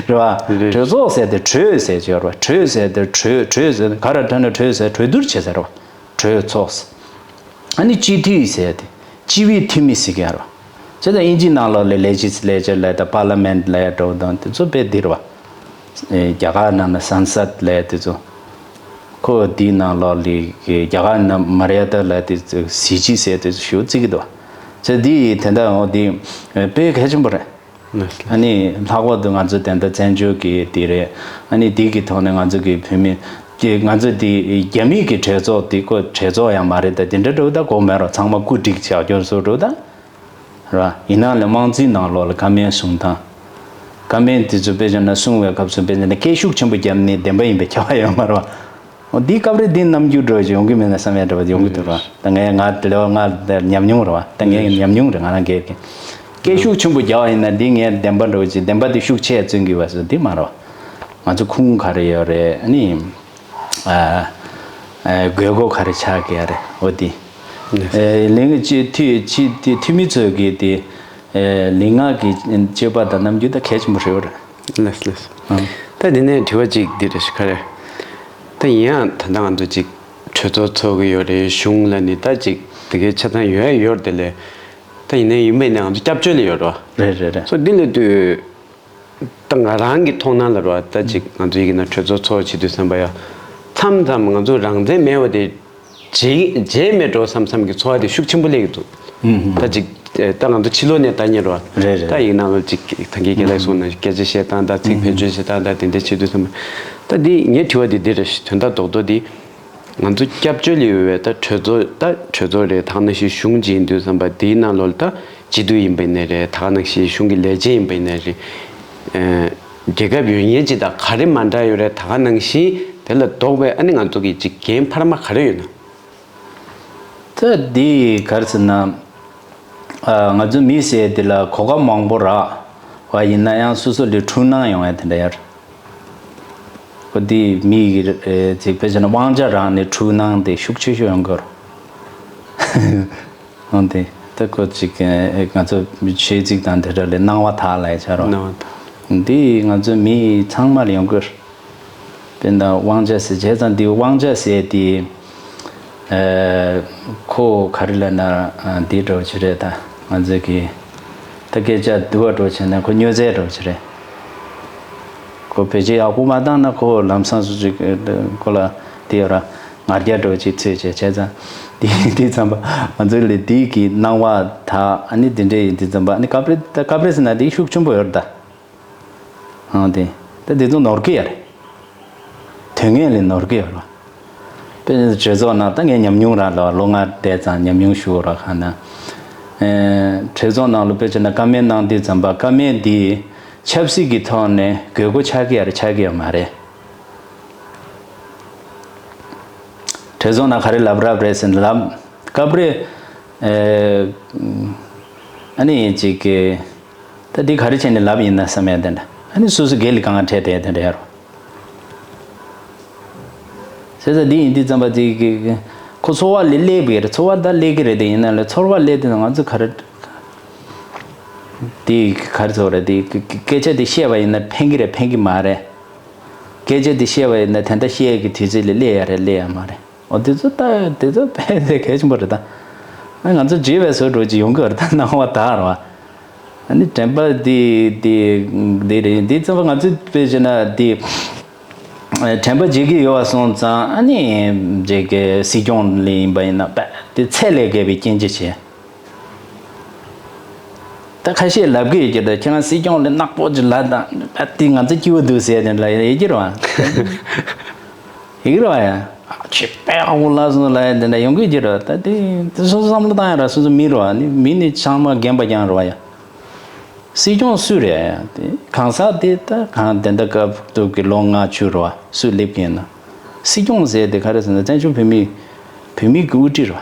བ། རེད། གྲོས་ཚོགས་ཟེར་དེ་གྲོས་ཟེར་གྱི་ཡོད་རེད་བ། གྲོས་ཟེར་དེ་གྲོས་གྲོས་ཟེར་ག་རེ་དྲན་ན་གྲོས་ཟེར་གྲོས་བསྡུར་བྱེད་ཟེར་བ། གྲོས་ཚོགས། ཨ་ནི་སྤྱི་འཐུས་ཟེར་དེ་སྤྱི་པའི་འཐུས་མི་ཟེར་གྱི་ཡོད་རེད་བ། བྱས་ཙང་ཨིན་ཇིའི་ནང་ལོགས་ལ་ལེ་ཇི་སི་ལེ་ཅར་ལབ་དང་པར་ལི་མེན་ཊི་ལབ་འགྲོ་དང་དེ་ཚོ་དཔེ་འདི་རེད་བ། ཨེ་རྒྱ་གར་ནང་ན་སན་སད་ལབ་དེ་ཚོ། ཁོ་འདིའི་ནང་ལོགས་ལ་གི་རྒྱ་གར་ནང་མར་ཡ་ཏ་ལབ་དེ་ཚོ་གཟི་བརྗིད་ཟེར་དེ་ཚོ་ཞེ་པོ་བརྩི་གི་འདུག་བ། བྱས་ཙང་འདི་དེ་འདྲ་འོ་འདི་དཔེ་གལ་ཆེན་པོ་རེད། ཨ་ནི་ལྷག་པར་དུ་ང་ཚོ་དེ་འདྲ་བཙན་བྱོལ་གི་དེ་རེད། ཨ་ནི་འདི་གི་ཐོག་ནས་ང་ཚོ་གི་བོད་མི་གི་ང་ཚོ་འདི་རྒྱ་མི་གི་གྲོས་ཚོགས་འདི་ཁོ་གྲོས་ཚོགས་ཡང་མ་རེད། ད་དེ་འདྲ་འགྲོ་ད་གོ་མེད་རོ། ཚང་མ་རྐུ་འཇིག་བྱ་སྐྱོར་བཟོ་འགྲོ་ད། ར། ཡིན་ནའང་ལས་དམངས་གཙོའི་ནང་ལོགས་ལ་བཀའ་མོལ་གསུང་སྟངས། བཀའ་མོལ་དེ་ཚོ་དཔེ་བཞག་ན་གསུང་བའི་སྐབས་སུ་དཔེ་བཞག་ན་སྐད་ཤུགས་ཆེན་པོ་བརྒྱབ་ནས་བདེན་པ་ཡིན་པའི་ཁྱབ་པ་ཡོད་མ་རེད་བ། འོ་འདིའི་སྐབས་རེ་འདི་རྣམ་འགྱུར་འདྲ་བོ་ཅིག་ཡོང་གི་མེད་ན་བསམ་ཡ་འདྲ་བོ་ཡོང་གི་འདུག་ར། ད་ངས་ང་དེ་ལས་ང་ཉམས་མྱོང་རེད་བ། ད་ངའི་ཉམས་མྱོང་རེད། ང་རང་སྒེར་གྱི། སྐད་ཤུགས་ཆེན་པོ་རྒྱག་པ་ཡིན་ན་འདི་ངའི་བདེན་པ་འདྲ་བོ་ཅིག་བདེན་པ་དེ་ཤུགས་ཆེ་བཙོན་གྱི་བ་སོ་འདི་མ་རེད་བ། ང་ཚོ་ཁུངས་ག་རེ་ཡོད་རེད། ཨ་ནི། ཨ། ཨ། དགོས་མཁོ་ག་རེ་ཆགས་ཀྱི་ཡོད་རེད། འོ་འདི། ཨེ། ལས་འགུལ་སྤྱི་འཐུས་སྤྱི་འཐུས་མི་ཚོས་ཀྱི་དེ། ལུས་ངག་གི་སྤྱོད་པ་དང་རྣམ་འགྱུར་ད་གལ་ཆེན་པོ་རེད་པ། ལགས་ལགས། ཨང་། ད་འདི་ནས་དྲི་བ་གཅིག་འདི་རེད་ཤག་ག་རེ། ད་ཡིན་ཡང་ད་ལྟ་ང་ཚོ་གཅིག་གྲོས་ཚོགས་ཚོགས་ཀྱི་ཡོད་རེད། གཞུང་ལ་ནི་ད་གཅིག་དེ་གའི་ཆ་ཚང་ཡོད་ཡོད་དེ་ལས། ད་ཡིན་ནའི་ཡིན་པས་ནས་ང་ཚོ་སྐྱབས་བཅོལ་ལ་ཡོད་རོ། རེད་རེད་རེད། སོ་འདི་ལས་དུས། ད་ང་རང་གི་མཐོང་སྣང་ལ་རོ། ད་ཅིག་ང་ཚོ་ཡི་གེ་ན་གྲོས་ཚོགས་ཚོགས་བྱེད་དུས་བསམ་པ་ཡ། མཚམས་མཚམས་ང་ཚོ་རང་བཙན་མེད་པ་དེ་བརྗེད་བརྗེད་མེད་འགྲོ་བསམ་བསམ་གྱི་ཚོར་བ་དེ་ཤུགས་ཆེན་པོ་སླེབས་ཀྱི་འདུག་ད་ཅིག་ད་ང་ཚོ་ཕྱི་ལོགས་ནས་ལྟ་མཁན་རོ། རེད་རེད། ད་ཡིག་ནང་ལ་ཅིག་ད་གིན་རྒན་ལགས་གསུངས་ན་སྐད་ཆ་བཤད་སྟངས་དང་ཚིག་བེད་སྤྱོད་བྱེད་སྟངས་དང་དེ་འདྲ་བྱེད་དུས་བསམ་པ། ད་འདི་ངའི་དྲི་བ་འདི་འདི་རེད། དོན་དག་རྡོག་རྡོག་འདི། ང་ཚོ་སྐྱབས་བཅོལ་ལ་ཡོད་པའི་ད་གྲོས་ཚོགས་ད་གྲོས་ཚོགས་རེད། ད་ག་ནང་བཞིན་གཞུང་ཅིག་ཡིན་དུས་ཙམ་པ་དེའི་ནང་ལོགས་ལ་ད་སྤྱི་འཐུས་ཡིན་པ་ཡིན་ནའི་རེད། ད་ག་ནང་བཞིན་གཞུང་གི་ལས་བྱེད་ཡིན་པ་ཡིན་ནའི་རེད། ཨེ། རྒྱལ་ཁབ་ཡོད་མཁན་ཅིག་དང་ག་རེ་མ་འདྲ་ཡོད་རེད། ད་ག་ནང་བཞིན་དེ་ལ་ལྡོག་པའི་ཨ་ནི་ང་ཚོ་གི་ཅིག་འགན་འཕར་མ་ག་རེ་ཡོད་ན། ད་འདི་ག་རེ་ཟེར་ན། ཨ། ང་ཚོ་མི་ཟེར་དེ་ལ་གོ་སྐབས་མང་པོ་རག་པ་ཡིན་ན་ཡང་སོ་སོ་ལ་འཁྲུལ་སྣང་ཡོང་ཡ་དེ་འདྲ་ཡོད་རེད། ཁོ་དེ་མི་ཡི་ཚིག་དཔེ་བྱས་ན་དབང་ཆ་རག་ནས་འཁྲུལ་སྣང་དེ་ཤུགས་ཆེ་ཤོས་ཡོང་གི་ཡོད་རེད། འོན་ཏེ་ད་ཁོ་ཅིག་ང་ཚོ་ཆོས་ཚིག་དང་དེ་འདྲ་ལས་སྣང་བ་དག་ལ་ཡ་ཆ་རོགས། སྣང་བ་དག་འདི་ང་ཚོ་མི་ཚང་མ་ལ་ཡོང་གི་རེད། དཔེར་ན་དབང་ཆ་ཟེར་བྱས་ཙང་འདི་དབང་ཆ་ཟེར་དེ། ཨ། ཁོ་ག་རེ་ལབ་ན། ཨ། འདི་འདྲ་བོ་ཅིག་རེད་ད། ང་ཚོ་གི་ད་སྐད་ཆ་བསྡུ་བ་འདྲ་བོ་བྱས་ན་ཁོ་སྨྱོ་རྫས་འདྲ་བོ་ཅིག་རེད། ཁོ་བེད་སྤྱོད་ཡག་པོ་མ་བཏང་ན་ཁོ་ལམ་སང་སུ་ཅིག་ཁོ་ལ་དེ་ཡོད་ར་ང་རྒྱལ་འདྲ་བོ་ཅིག་ཚོད་བྱས་བྱས་ཙང་། དེ་དེ་ཙམ་པ་ང་ཚོ་ལ་དེ་གི་སྣང་བ་དག་ཨ་ནི་དེ་འདྲ་ཡིན་དུས་ཙམ་པ་ཨ་ནི་སྐབས་རེ་ད་སྐབས་རེ་ཟེར་ན་དེ་ཤུགས་ཆེན་པོ་ཡོད་རེད་ད། ཨང་། དེ་ད་དེ་ཚོ་ནོར་གི་ཡ་རེད། དོན་དངོས་ལ་ནོར་གི་ཡོད་རེད། དཔེར་ན་གྲོས་ཚོགས་ནང་ད་ངས་ཉམས་མྱོང་རང་ལ་ལོ་ལྔ་བསྡད་ཙང་ཉམས་མྱོང་ཞུ་རོགས་ག་ན། ཨེ། གྲོས་ཚོགས་ནང་ལ་དཔེ་བྱས་ན་བཀའ་མོལ་གནང་དུས་ཙམ་པ་བཀའ་མོལ་འདི་ཆབ་སྲིད་ཀྱི་ཐོག་ནས་དགོས་མཁོ་ཆགས་ཀྱི་ཡ་རེད་ཆགས་ཀྱི་ཡོད་མ་རེད། གྲོས་ཚོགས་ནང་ག་རེ་ལབ་རབས་རེད་ཟེར་ན་ལབ། སྐབས་རེ། ཨེ། ཨ་ནི་ཅིག་གི་ད་འདི་ག་རེ་བྱས་ནས་ལབ་ཡིན་ན་བསམ་ཡ་དེ་འདྲ། ཨ་ནི་སོ་སོ་སྒེར་ལ་དཀའ་ངལ་འཕྲད་དེ་དེ་འདྲ་ཡོད་རེད། བྱས་ཙང་འདི་ཡིན་དུས་ཙམ་པ་ཅིག་གི་ཁོ་ཚོར་བ་ལས་སླེབས་པའི་རེད། ཚོར་བ་ད་སླེབས་ཀྱི་རེད། དེ་ཡིན་ན་ལས་ཚོར་བ་སླེབས་དུས་ང་ཚོ་ག་རེ། དེ་ག་རེ་ཚོར་རེད། དེ་སྐད་ཆ་དེ་བཤད་པ་ཡིན་ན་ཕན་གྱི་རེད་ཕན་གྱི་མ་རེད། སྐད་ཆ་དེ་བཤད་པ་ཡིན་ན་དེ་འདྲ་བཤད་ཀྱི་དུས་ཚོད་ལ་སླེབས་ཡ་རེད་སླེབས་ཡ་མ་རེད། འོ་དེ་ཚོ་ལྟ་དེ་ཚོ་དཔེ་དེ་གལ་ཆེན་པོ་རེད་ད། ཨ་ང་ཚོ་བརྗེད་པའི་བཟོ་འདྲ་ཅིག་ཡོང་གི་རེད་ད་སྣང་བ་དག་རེད་བ། ཨ་ནི་དྲན་པ་དེ་དེ་དེ་རེད། དེ་ཚོ་ང་ཚོས་དཔེ་བྱས་ན་དེ་དྲན་པ་བརྗེད་ཀྱི་ཡོད་པ་སོང་ཙང་ཨ་ནི་བརྗེད་ཀྱི་སྲིད་སྐྱོང་ལ་ཡིན་པ་ཡིན་ན་དཔེ་དེ་ཚད་ལས་བརྒལ་བའི་སྐྱོན་ཆ་བྱས། ད་ཁ་ཤས་ལབ་ཀྱི་ཡོད་ཀྱི་རེད། ཁྱེད་རང་སྲིད་སྐྱོང་ལ་ནག་པོ་ཅིག་ལབ་དང་ད་དེ་ང་ཚོ་སྐྱིད་པོ་འདུག་ཟེར་ནས་ལབ་ཡོད་ཀྱི་རེད་བ། ཡོད་ཀྱི་རེད་བ་ཡ། ཨ་ཆེ་དཔེ་ཡག་པོ་ལབ་སོང་ལབ་ཡ་དེ་འདྲ་ཡོང་གི་ཡོད་ཀྱི་རེད་བ། ད་དེ་དེ་སོ་སོ་བསམ་བློ་བཏང་ཡ་ར་སོ་སོ་མི་རེད་བ། ནི་མི་ནི་ཚང་མ་རྒན་པ་རྐྱང་རེད་བ་ཡ། སྲིད་སྐྱོང་སུ་རེད་ཡ་དེ་གང་ཟག་དེ་ད་གང་དེ་འདྲ་སྐབས་དུས་ཀྱི་ལོ་ལྔ་བཅུ་རེད་བ་སུ་སླེབས་ཀྱི་ཡིན་ན། སྲིད་སྐྱོང་ཟེར་དེ་ག་རེ་ཟེར་ན་བཙན་བྱོལ་བོད་མི་བོད་མི་གི་དབུ་ཁྲིད་རེད་བ།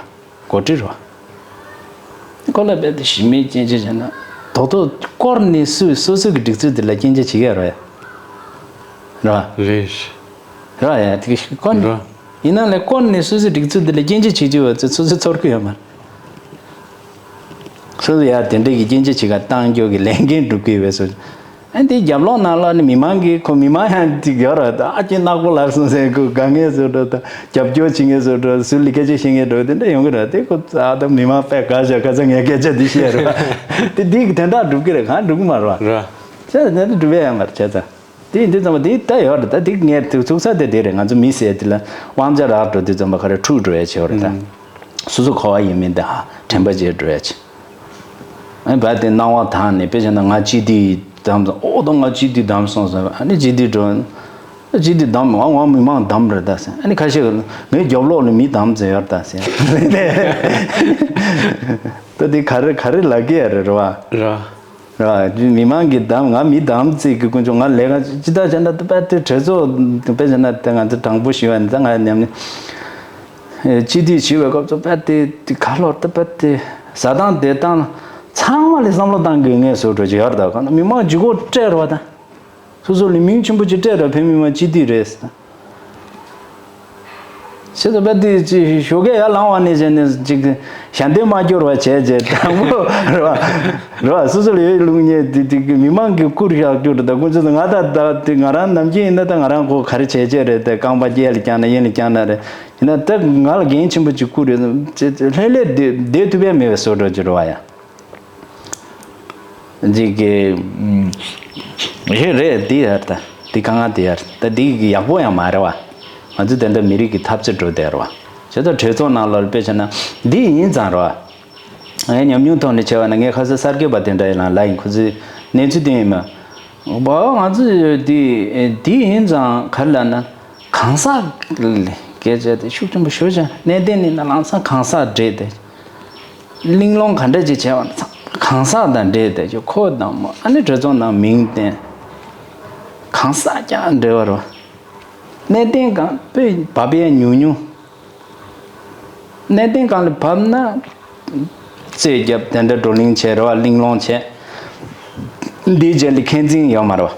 འགོ་ཁྲིད་རེད་བ། ཁོ་ལ་རྦད་དེ་གཞི་མེད་སྐྱོན་ཆ་བྱས་ན། རྡོག་རྡོག་བསྐོར་ནས་སུས་སོ་སོ་གི་སྒྲིག་འཛུགས་དེ་ལ་སྐྱོན་ཆ་བྱེད་ཀྱི་རེད་བ། རེད་བ། རེད། རེད་བ་ཡ་དེ་གི་བསྐོར་ནས། རེད། ཡིན་ན་ལས་བསྐོར་ནས་སོ་སོའི་སྒྲིག་འཛུགས་དེ་ལ་སྐྱོན་ཆ་བྱེད་རྒྱུ་བ་ཚོ་སོ་སོ་ཚོར་གི་ཡོད་མ་རེད། སོ་སོ་ཡ་དེ་འདྲ་གི་སྐྱོན་ཆ་བྱེད་ག་བཏང་རྒྱུ་གི་ལས་འགན་སྒྲུབ་ཀྱི་ཡོད་པས་སོ། ཨ་འདི་རྒྱབ་ལོགས་ནང་ལོགས་ནི་མི་མང་གིས་ཁོ་མི་མང་ཡང་ཅིག་ཡོད་རེད་ད། ཨ་ཅེ་ནག་པོ་ལབ་སོང་ཟེར་ཁོ་དགའ་ངེས་བཟོ་འདྲ་ད་རྒྱབ་སྐྱོར་བྱེད་ངེས་བཟོ་འདྲ་སུ་ལ་སྐད་ཆ་བཤད་ངེས་འདྲ་དེ་འདྲ་ཡོང་གི་རེད་དེ་ཁོ་ཨ་ད་མི་མང་དཔེ་དགའ་བཞག་ཁ་སང་ངས་སྐད་ཆ་འདི་བཤད་རེད་དེ་འདི་གི་དོན་དག་སྒྲུབ་ཀྱི་རེད་གང་སྒྲུབ་ཀྱི་མ་རེད་བ། རེད། བྱས་ཙང་དེ་འདྲ་སྒྲུབ་ཡ་ཡང་མ་རེད་བྱས་ཙང་། དེ་ཡིན་དུས་ཙམ་པ་དེ་ད་ཡོད་རེད་ད་དེ་ངས་དེ་ཚུགས་ས་དེ་དེ་རེད། ང་ཚོ་མི་ཟེར་དེ་ལ་དབང་ཆ་རག་འགྲོ་དུས་ཙམ་པ་ག་རེ་འཁྲུག་འགྲོ་ཡ་ཆེ་བ་རེད་ད། སོ་སོ་འཁོར་བ་ཡིན་མིན་དེ་ཧ་དྲན་པ་བརྗེད་འགྲོ་ཡ་ཆེ། ཨ་ནི་བ་དེ་སྣང་བ་དག་ནས་དཔེ་བྱས་ན་ང་སྤྱི་འཐུས་བདམས་སོང་ཨོ་ད་ང་སྤྱི་འཐུས་བདམས་སོང་ཟེར་ཨ་ནི་སྤྱི་འཐུས་འགྲོ། སྤྱི་འཐུས་བདམས་ང་ང་མི་མང་བདམས་རེད་ད་ཟེར་ཨ་ནི་ཁ་ཤས་ངའི་རྒྱབ་ལོགས་ལ་མི་བདམས་ཟེར་ཡོད་ད་ཟེར། ད་དེ་ག་རེ་ག་རེ་ལབ་ཀྱི་ཡ་རེད་རེད་བ། རེད། ར། མི་མང་གིས་བདམས་ང་མི་བདམས་ཚིག་གི་ཀུན་སྤྱོད་ང་ལས་ཀ་ཅི་ལྟར་བྱས་ན་དཔེ་དེ་གྲོས་ཚོགས་དཔེ་བྱས་ན་དེ་ང་ཚོ་དྲང་པོ་ཞུ་བ་ནི་ད་ང་ཉམས་ནི་སྤྱི་འཐུས་ཞུ་བའི་སྐབས་སུ་དཔེ་དེ་དེ་ག་ལོར་དཔེ་དེ་ཟ་སྟངས་བསྡད་སྟངས་ཚང་མ་ལ་བསམ་བློ་བཏང་དགོས་ངེས་སོ་འགྲོ་གི་ཡོད་རེད་ད། གང་ན་མི་མང་ལྗིད་ཁོག་སྤྲད་རོགས་དང་སོ་སོ་ལ་མིང་ཆེན་པོ་ཅིག་སྤྲད་རོགས་བོད་མི་མང་སྤྱི་འཐུས་རེད། ཆེ་ཚོ་པ་དེ་ཅི་ཞོགས་ཀས་ཡར་ལངས་པ་ནས་བྱས་ནས་ཅིག་ཞལ་འདེབས་མ་སྐྱོར་བ་བྱས་བྱས་དང་པོ་རེད་བ། རེད་བ། སོ་སོ་ལ་ཡོད་ལུགས་ཉེས་དེ་དེ་གི་མི་མང་གི་བཀུར་བཞག་རྒྱུ་རེད། ད་ཁོ་ཚོ་ང་ད་ད་དེ་ང་རང་ནམ་རྒྱུན་ཡིན་ན་ད་ང་རང་ཁོ་ག་རེ་བྱས་བྱས་རེད། དེ་རྐང་པ་སྐེ་ལ་བརྐྱངས་ན་གཡོན་ལ་བརྐྱངས་ན་རེད། ཡིན་ན་ད་ང་ལ་འགན་ཆེན་པོ་ཅིག་བསྐུར་ཡོད། ལྷོད་ལྷོད་བསྡད་བསྡད་ཐུབ་ཡ་མེད་པའི་བཟོ་འདྲ་ཅིག་རེད་བ་ཡ། འཇིག་གི་ཨུམ། ཧེ་རེད་འདི་ཡར་ད། འདི་དཀའ་ངལ་འདི་ཡར་ད་འདི་གི་ཡག་པོ་ཡང་མ་རེད་བ། ང་ཚོ་དེ་འདྲ་མི་རིགས་ཀྱི་འཐབ་རྩོད་འགྲོ་བསྡད་རེད་བ། བྱས་ཙང་གྲོས་ཚོགས་ནང་ལ་དཔེ་བྱས་ན་འདི་ཡིན་ཙང་རེད་བ། ངའི་ཉམས་མྱོང་ཐོག་ནས་བྱས་པ་ན་ངས་ཁ་སང་གསར་འགོད་པ་དེ་འདྲ་ཡིན་ལ་ལ་ཡིན་ཁོ་ཚོའི་གནས་ཚུལ་དེ་ཡིན་མ། བ་ང་ཚོ་འདི་འདི་ཡིན་ཙང་ག་རེ་ལབ་ན། གང་ཟག་སྐད་ཆ་དེ་ཤུགས་ཆེན་པོ་ཞུ་བྱ་གནས་བརྟན་ནི་ན་ལམ་སང་གང་ཟག་འདྲེས་ཏེ། གླེང་སློང་ག་འདྲ་ཅིག་བྱས་པ་ན་གང་ཟག་དང་འདྲེས་ཏེ་ཁོ་དང་མོ་ཨ་ནི་གྲོས་ཚོགས་ནང་མིང་བསྟན། གང་ཟག་ཀྱང་འདྲེས་པ་རེད། གནས་བརྟན་གང་པོས་བབ་ཡས་ཉུང་ཉུང་། གནས་བརྟན་གང་ལ་བབ་ན། རྩོད་རྒྱབ་དེ་འདྲ་བགྲོ་གླེང་བྱས་རེད་བ། གླེང་སློང་བྱས། འདིའི་རྗེས་ལ་ཁས་འཛིན་ཡོད་མ་རེད་བ།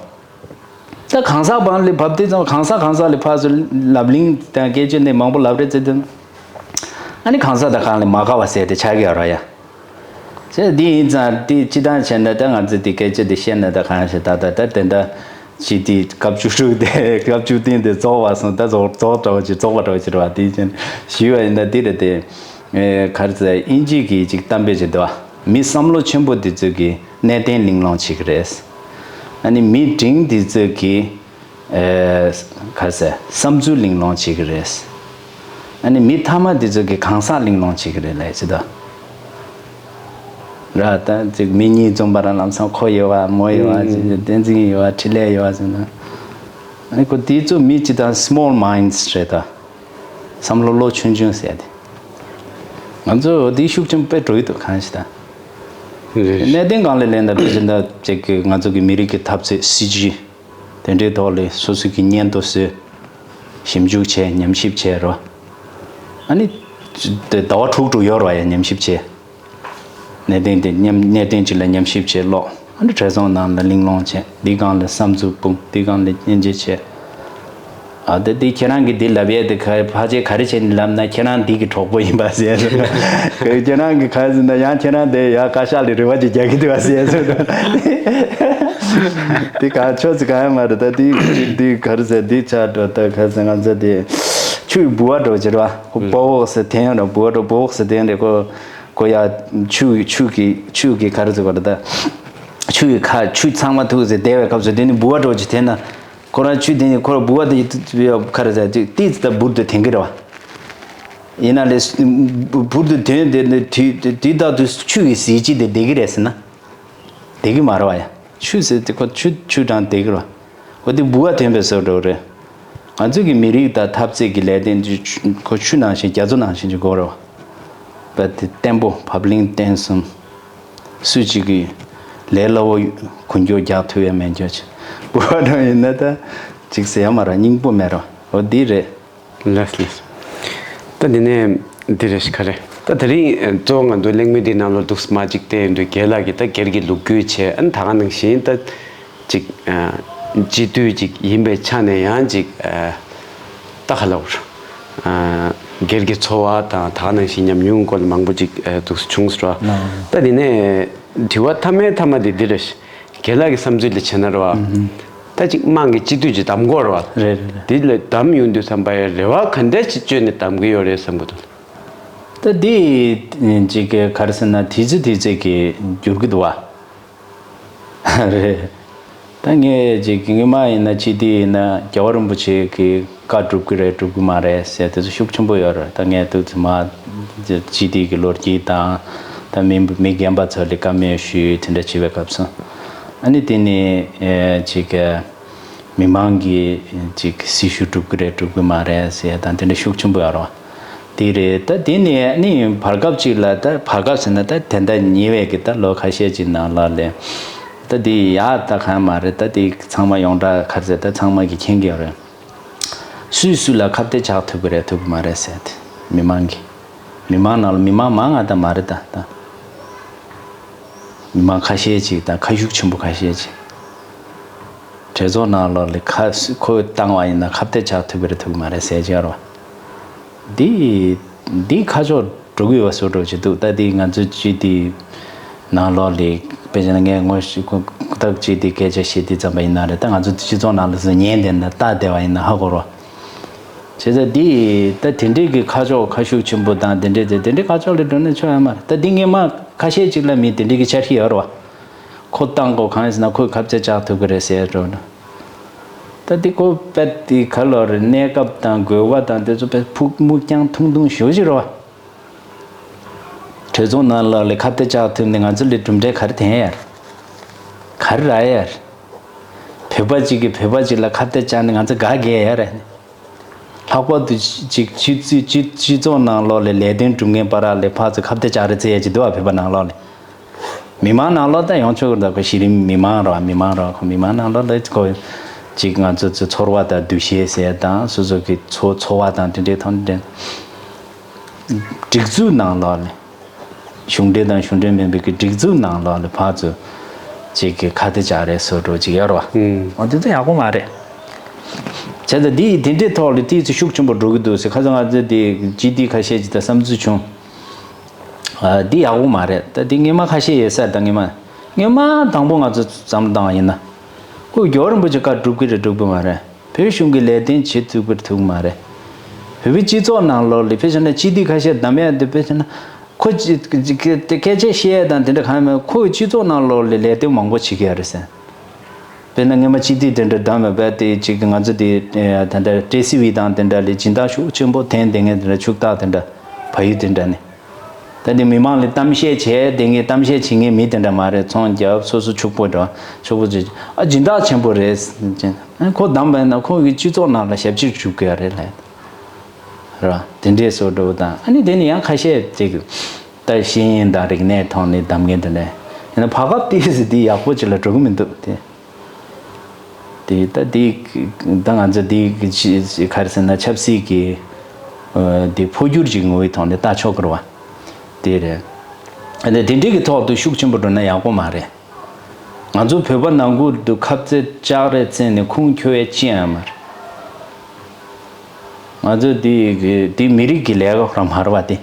ད་གང་ཟག་བང་ལས་བབས་དུས་ཙམ་གང་ཟག་གང་ཟག་ལས་ཕར་ཚུར་ལབ་གླེང་དང་སྐད་ཆ་འདི་མང་པོ་ལབ་རེད་ཟེར་དུས། ཨ་ནི་གང་ཟག་དང་གང་ལས་མ་དགའ་བ་ཟེར་དེ་ཆགས་ཀྱི་ཡོད་ར་ཡ། ཅེས་འདི་ཡིན་ཙང་དེ་སྤྱི་བཏང་བྱས་ན་ད་ང་ཚོ་དེ་སྐད་ཆ་དེ་བཤད་ན་ད་གང་ཞིག་ད་ད་ད་དེ་འདྲ་ཅི་དེ་སྐབས་བཅུ་དྲུག་དེ་སྐབས་བཅུ་བདུན་དེ་རྫོགས་པ་སོང་ད་རྫོགས་རྫོགས་འདྲ་བ་ཅིག་རྫོགས་པ་འདྲ་བ་ཅིག་རེད་བ། དེ་ཅན་ཞུས་པ་ཡིན་ད་དེ་རེད་དེ། ག་རེ་ཟེར་དབྱིན་ཇི་གི་ཅིག་གཏམ་དཔེ་ཅིག་འདུག་བ། མི་བསམ་བློ་ཆེན་པོ་དེ་ཚོ་གི་གནས་བརྟན་གླེང་སློང་བྱེད་ཀྱི་རེད། ཨ་ནི་མི་འབྲིང་དེ་ཚོ་གི་ཨེ། ག་རེ་ཟེར་བསམ་ཚུལ་གླེང་སློང་བྱེད་ཀྱི་རེད། ཨ་ནི་མི་ཐ་མ་དེ་ཚོ་གི་གང་ཟག་གླེང་སློང་བྱེད་ཀྱི་རེད་ལས་ཅི་ད། ར་ད་ཅིག་མི་གཉིས་འཛོམས་པ་ར་ལམ་སང་ཁོ་ཡོད་བ་མོ་ཡོད་བ་ཅིག་བསྟན་འཛིན་ཡོད་བ་འཕྲིན་ལས་ཡོད་བ་ཟེར་ན། ཨ་ནི་ཁོ་དེ་ཚོ་མི་ཅི་ད་small minds་རེད་ད། བསམ་བློ་བློ་ཆུང་ཆུང་ཟེར་ཏེ། ང་ཚོ་འདི་ཤུགས་ཆེན་པོ་དཔེ་འགྲོ་ཡི་འདུག་གང་ཞིག་ད། རེད། གནད་དོན་གང་ལས་ལན་ད་དཔེ་ཅན་ད་ཅིག་གི་ང་ཚོ་གི་མི་རིགས་ཀྱི་འཐབ་རྩོད་སྲིད་ཇུས་དེ་འདྲའི་ཐོག་ལས་སོ་སོ་གི་སྙན་ཐོ་བཟོས། ཞིབ་འཇུག་བྱས་ཉམས་ཞིབ་བྱས་རོ། ཨ་ནི། ཟླ་བ་དྲུག་དྲུག་ཡོད་རོ་ཡ་ཉམས་ཞིབ་བྱས། གནད་དོན་དེ་མཉམ་གནད་དོན་གཅིག་ལ་ཉམས་ཞིབ་བྱས་ཀློག་ཨ་ནི་གྲོས་ཚོགས་ནང་ལ་གླེང་སློང་བྱས་འདི་སྒང་ལ་བསམ་ཚུལ་སྤུངས་འདི་སྒང་ལ་སྙན་འཇེབས་བྱས། ཨ་ད་འདི་ཁྱེད་རང་གིས་འདི་ལབ་ཡས་དེ་ག་ཕལ་ཆེར་ག་རེ་བྱས་ནས་ལབ་ན་ཁྱེད་རང་འདི་གི་གྲོགས་པོ་ཡིན་པ་ཟེར་སོང་། ཁྱེད་རང་གིས་ག་རེ་ཟེར་ན་ཡང་ཁྱེད་རང་དེ་ཡ་བཀའ་ཤག་ལ་རེ་བ་ཅིག་རྒྱག་གི་འདུག་བ་ཟེར་སོང་། འདི་ག་ཆོས་ཚིག་ག་ཡང་མ་རེད་ད་འདི་འདི་ག་རེ་ཟེར་འདི་ཆ་འགྲོ་ད་ག་རེ་ཟེར་ང་ཚོ་དེ་ཆུ་ཡི་ལྦུ་བ་འགྲོ་ཅེར་བ་ཁོ་སྤོ་བོག་ཟེར་དེ་ཡང་འགྲོ་ལྦུ་བ་འགྲོ་སྤོ་བོག་ཟེར་དེ་ཡང་རེད་ཁོ། ཁོ་ཡ་ཆུ་ཆུ་གི་ཆུ་གི་ག་རེ་ཟེར་བ་རེད་ད། ཆུ་ཡི་ཁ་ཆུ་ཚང་མ་ཐུག་ཟེར་བསྡད་པའི་སྐབས་སུ་དེ་ནི་ལྦུ་བ་འགྲོ་ཅིག་དེ་ན་ཁོ་རང་ཆུ་དེ་ནི་ཁོ་རང་ལྦུ་བ་དེ་ཡི་ཁ་རེ་ཟེར་ཅིག་ཏིས་ད་འབུར་དུ་དེང་གི་རེད་བ། ཡིན་ན་ལས་འབུར་དུ་དོན་དེ་ནི་དུས་དུས་རྟག་ཏུ་ཆུ་ཡི་གཟི་བརྗིད་དེ་བསྡད་ཀྱི་རེད་ཟེར་ན། བསྡད་ཀྱི་མ་རེད་བ་ཡ། ཆུ་ཟེར་དེ་ཁོ་ཆུ་ཆུ་གྲང་བསྡད་ཀྱི་རེད་བ། འོ་དེ་ལྦུ་བ་དོན་པའི་བཟོ་འགྲོ་རེད། ང་ཚོ་གི་མི་རིགས་དང་འཐབ་རྩོད་ཀྱི་ལས་དོན་དེ་ཆུ་ཁོ་ཆུ་ནང་བཞིན་རྒྱ་མཚོ་ནང་བཞིན་གྱི་སྐོར་རོ། བ་དེ་བརྟན་པོ་བབ་བརླིང་བརྟན་གསུམ། སུ་གཅིག་གིས་ལས་སླ་བོ་གུན་སྐྱོར་རྒྱག་ཐུབ་ཡ་མེད་འགྱོ་ཆེ། བུ་བ་འགྲོ་ཡིན་ན་ད་ཅིག་ཟེར་ཡ་མ་ར་སྙིང་པོ་མེད་རོ། འོ་འདི་རེད། ལགས་ལགས། ད་འདི་ནས་འདི་རེད་ཤི་ཁ་རེད། ད་དེ་རིང་གཙོ་བོ་ང་ཚོ་གླེང་མོལ་འདི་ནང་ལོ་འདུག་སྨ་གཅིག་བལྟས་ཡོང་དུས་རྒན་ལགས་ཀྱིས་ད་སྒེར་གྱི་ལོ་རྒྱུས་བྱས་ཨ་ནི་ད་ག་ནང་བཞིན་ད། ཅིག་སྤྱི་འཐུས་ཅིག་ཡིན་པའི་ཆ་ནས་ཡང་ཅིག་ད་ག་ལབ་དགོས་རེད། སྒེར་གྱི་འཚོ་བ་དང་ད་ག་ནང་བཞིན་ཉམས་མྱོང་སྐོར་ལ་མང་པོ་ཅིག་འདུག་སེ་བྱུང་སོང་ར། ད་དེ་ནས་དྲི་བ་མཐའ་མའི་མཐའ་མ་དེ་འདི་རེད། རྒན་ལགས་ཀྱི་བསམ་ཚུལ་ལ་བྱས་ན་ར་བ། ད་ཅིག་དམངས་ཀྱི་སྤྱི་འཐུས་ཅིག་གདམ་དགོས་ར་བ། རེད་རེད་རེད། འདི་ལ་གདམ་ཡོང་དུས་ཙམ་པ་ཡ་རེ་བ་ག་འདྲ་ཅིག་བཅོལ་ནས་གདམ་གྱི་ཡོད་རེད་བསམ་གྱི་འདུག་ད་འདི་ཅིག་ག་རེ་ཟེར་ན་དུས་ཚོད་དུས་ཚོད་ཀྱིས་འགྱུར་གྱི་འདུག་བ། རེད། ད་ངས་ཅིག་སྔོན་མ་ཡིན་ན་སྤྱི་འཐུས་ཡིན་ན་རྒྱལ་བ་རིན་པོ་ཆེ་གི་བཀའ་སྒྲུབ་ཀྱི་རེད་སྒྲུབ་ཀྱི་མ་རེད་ཟེར་དེ་ཚོ་ཤུགས་ཆེན་པོ་ཡོད་རེད། ད་ངས་ཏོག་ཙམ་མ་སྤྱི་འཐུས་ཀྱི་ལོ་རྒྱུས་དང་ད་མི་མི་རྒན་པ་ཚོ་ལ་བཀའ་མོལ་ཞུས་དེ་འདྲ་བྱེད་པའི་སྐབས་སུ་ཨ་ནི་དེ་ནི་ཅིག་མི་མང་གིས་ཅིག་སྲི་ཞུ་སྒྲུབ་ཀྱི་རེད་སྒྲུབ་ཀྱི་མ་རེད་ཟེར་དང་དེ་འདྲ་ཤུགས་ཆེན་པོ་ཡོད་རེད། དེ་རེད། ད་དེ་ནས་ནི་བར་སྐབས་ཅིག་ལ་ད་བར་སྐབས་ཟེར་ན་ད་དེ་འདྲ་ཉེ་བའི་གི་ད་ལོ་ཁ་ཤས་ཅིག་ནང་ལ་ལས་ད་དེ་ཡག་ད་གང་མ་རེད། ད་དེ་ཚང་མ་ཡོངས་གྲགས་ག་རེ་ཟེར་ད་ཚང་མ་གི་མཁྱེན་གྱི་ཡོད་རེད། སུས་སུ་ལ་ཁ་གཏད་བཅག་ཐུབ་ཀྱི་རེད་ཐུབ་ཀྱི་མ་རེད་ཟེར་ཏེ་མི་མང་གི་མི་མང་ནང་ལ་མི་མང་མང་ང་ད་མ་རེད་ད་ད་མི་མང་ཁ་ཤས་ཅིག་ད་ཁ་ཤུགས་ཆེན་པོ་ཁ་ཤས་ཅིག་གྲོས་ཚོགས་ནང་ལོགས་ལ་ཁ་སུ་ཁོས་བཏང་བ་ཡིན་ན་ཁ་གཏད་བཅག་ཐུབ་ཀྱི་རེད་ཐུབ་ཀྱི་མ་རེད་ཟེར་གྱི་ཡོད་རེད་བ། འདི་འདི་ཁ་ཕྱོགས་འགྲོ་གི་ཡོད་པ་བཟོ་འདྲ་ཅིག་འདུག་ད་འདི་ང་ཚོའི་སྤྱི་འདི་ནང་ལོགས་ལ་དཔེ་བྱས་ན་ངས་ངོ་ཤེས་ཁོ་ཁོ་ཐག་ཅིག་འདི་སྐད་ཆ་བཤད་དུས་ཙམ་པ་ཡིན་ན་རེད། ད་ང་ཚོ་སྤྱི་ཚོགས་ནང་ལ་སུ་ཉན་བསྡད་ན་ལྟ་བསྡད་པ་ཡིན་ན་ཧ་གོ་རོ། བྱས་ཙང་འདི་ད་དེ་འདྲས་ཀྱི་ཁ་ཕྱོགས་ཁ་ཤུགས་ཆེན་པོ་དང་དེ་འདྲས་དེ་དེ་འདྲས་ཁ་ཕྱོགས་ལ་འགྲོ་ན་ཆོག་ཡ་མ་རེད། ད་འདི་སྔོན་མ་ཁ་ཤས་ཅིག་ལ་མི་དེ་འདྲས་ཀྱི་འཆར་གཞི་ཡོད་རེད་བ། ཁོ་བཏང་དགོས་གང་ཡིན་ཟེར་ན་ཁོས་ཁ་གཏད་བཅག་ཐུབ་ཀྱི་རེད་ཟེར་འགྲོ་ན། ད་འདི་ཁོ་དཔེ་དེ་ག་ལོ་རེད། གནས་སྐབས་དང་དགོས་པ་དང་དེ་ཚོ་དཔེ་ཕུགས་མུག་རྐྱང་ཐུང་ཐུང་ཞེ་པོ་ཅིག་རེད་བ། གྲོས་ཚོགས་ནང་ལོགས་ལ་ཁ་གཏད་བཅག་ཐུབ་ནས་ང་ཚོ་ལ་གྲུབ་འབྲས་ག་རེ་ཐོན་ཡ་རེད། ག་རེ་རག་ཡ་རེད། བོད་པ་གཅིག་གིས་བོད་པ་གཅིག་ལ་ཁ་གཏད་བཅག་ནས་ང་ཚོ་དགའ་གི་ཡ་རེད། ལྷག་པར་དུ་ཅིག་སྤྱི་སྤྱི་སྤྱི་སྤྱི་ཚོགས་ནང་ལོགས་ལ་ལས་དོན་སྒྲུབ་མཁན་བར་ལ་ཕར་ཚུར་ཁ་གཏད་བཅག་རེས་བྱེད་ཡ་ཅིག་འདུག་བ། བོད་པ་ནང་ལོགས་ལ། མི་མང་ནང་ལོགས་ད་ཡོང་ཆོག་གི་འདུག་ཁོ་གཞི་རིམ་མི་མང་རེད་བ། མི་མང་རེད་བ། ཁོ་མི་མང་ནང་ལོགས་ལ་ཁོ་ཅིག་ང་ཚོ་ཚོ་ཚོར་བ་དང་འདུ་ཤེས་ཟེར་དང་སོ་སོ་གི་ཚོ་ཚོར་བ་དང་དེ་འདྲའི་ཐོག་ནས་སྒྲིག་འཛུགས་ནང་ལོགས་ལ། གཞུང་འབྲེལ་དང་གཞུང་འབྲེལ་མིན་པའི་གི་སྒྲིག་འཛུགས་ནང་ལོགས་ལ་ཕར་ཚུར་ཅིག་གི་ཁ་གཏད་བཅག་རེས་བཟོ་འདྲ་ཅིག་ཡོད་རེད་བ། ཨུམ། འོ་དེ་ཚོ་ཡག་པོ་མ་རེད། བྱས་ཙང་འདི་དེ་འདྲའི་ཐོག་ལ་ཏོག་ཙམ་ཤུགས་ཆེན་པོ་འགྲོ་གི་འདུག་ཟེར། ཁ་སང་ང་ཚོས་དེ་ཇི་ཏི་ཁ་ཤས་ཅིག་དང་བསམ་ཚུལ་བྱུང་། ཨ། འདི་ཡག་པོ་མ་རེད། ད་འདི་སྔོན་མ་ཁ་ཤས་ཡོད་ས་རེད། ད་སྔོན་མ་སྔོན་མ་དང་པོ་ང་ཚོ་བསམ་བློ་བཏང་བ་ཡིན་ན། ཁོས་རྒྱལ་བ་རིན་པོ་ཆེ་བཀའ་སྒྲུབ་ཀྱི་རེད་སྒྲུབ་ཀྱི་མ་རེད། བོད་གཞུང་གི་ལས་དོན་བྱེད་ཐུབ་ཀྱི་རེད་ཐུབ་ཀྱི་མ་རེད། བོད་པའི་སྤྱི་ཚོགས་ནང་ལོགས་ལ་དཔེ་བྱས་ན་སྤྱི་འཐུས་ཁ་ཤས་བདམས་ཡ་དེ་དཔེ་བྱས་ན་ཁོ་ཅི་ཅི་སྐད་ཆ་བཤད་ཡ་དང་དེ་འདྲ་གང་ཡང་མེད། ཁོས་སྤྱི་ཚོགས་ནང་ལོགས་ལ་ལས་དོན་མང་པོ་བྱེད་ཀྱི་ཡོད་རེད་ཟེར། དཔེར་ན་སྔོན་མ་སྤྱི་འཐུས་དེ་འདྲ་བདམས་ཡ་བས་དེ་ཅིག་ང་ཚོ་དེ་ད་ལྟ་ཊི་སི་ཝི་དང་དེ་འདྲ་ལ་སྦྱིན་བདག་ཤུགས་ཆེན་པོ་འཐེན་བསྡད་མཁན་དེ་འདྲ་ཕྱུག་བདག་དེ་འདྲ་བལ་ཡུལ་དེ་འདྲ་ནས། ད་འདི་མི་མང་ལ་གཏམ་བཤད་བྱས་དེ་ངས་གཏམ་བཤད་བྱེད་མཁན་མི་དེ་འདྲ་མ་རེད། ཚོང་རྒྱབ་སོ་སོ་ཕྱུག་པོ་འགྲོ་ཕྱུག་པོ་ཅིག་ཨ་སྦྱིན་བདག་ཆེན་པོ་རེད། ཨ་ཁོ་བདམས་པ་ཡིན་ན་ཁོ་གི་སྤྱི་ཚོགས་ནང་ལ་ཞབས་ཕྱི་ཞུ་དགོས་ཡ་རེད་ལབ། རེད་བ། དེ་འདྲས་བཟོ་འགྲོ་དང་ཨ་ནི་དེ་ནི་ཡང་ཁ་ཤས་ཅིག་ད་ཤེས་ཡོན་དང་རིག་གནས་ཐོག་ནས་གདམ་མཁན་དེ་འདྲ་ཡིན་ན་བར་སྐབས་དེ་ཟེར་དེ་ཡག་པོ་ཅིག་ལ་འགྲོ་གི་མི་འདུག་དེ། དེ་ད་དེ་ད་ང་ཚོ་དེ་ག་རེ་ཟེར་ན་ཆབ་སྲིད་ཀྱི་དེ་འཕོ་འགྱུར་ཅིག་ངོ་བོའི་ཐོག་ནས་ལྟ་ཆོག་གི་རེད་བ། དེ་རེད། དེ་འདྲའི་གི་ཐོག་ཏུ་ཤུགས་ཆེན་པོ་འགྲོ་ན་ཡག་པོ་མ་རེད། ང་ཚོ་བོད་པ་ནང་ཁུལ་དུ་ཁ་གཏད་བཅག་རེས་བྱས་ནས་ཁུངས་འཁྱོལ་ཡ་ཅི་ཡང་མ་རེད། ང་ཚོ་དེ་དེ་མི་རིགས་ཀྱི་ལས་ཀ་རང་མ་རེད་བ་དེ།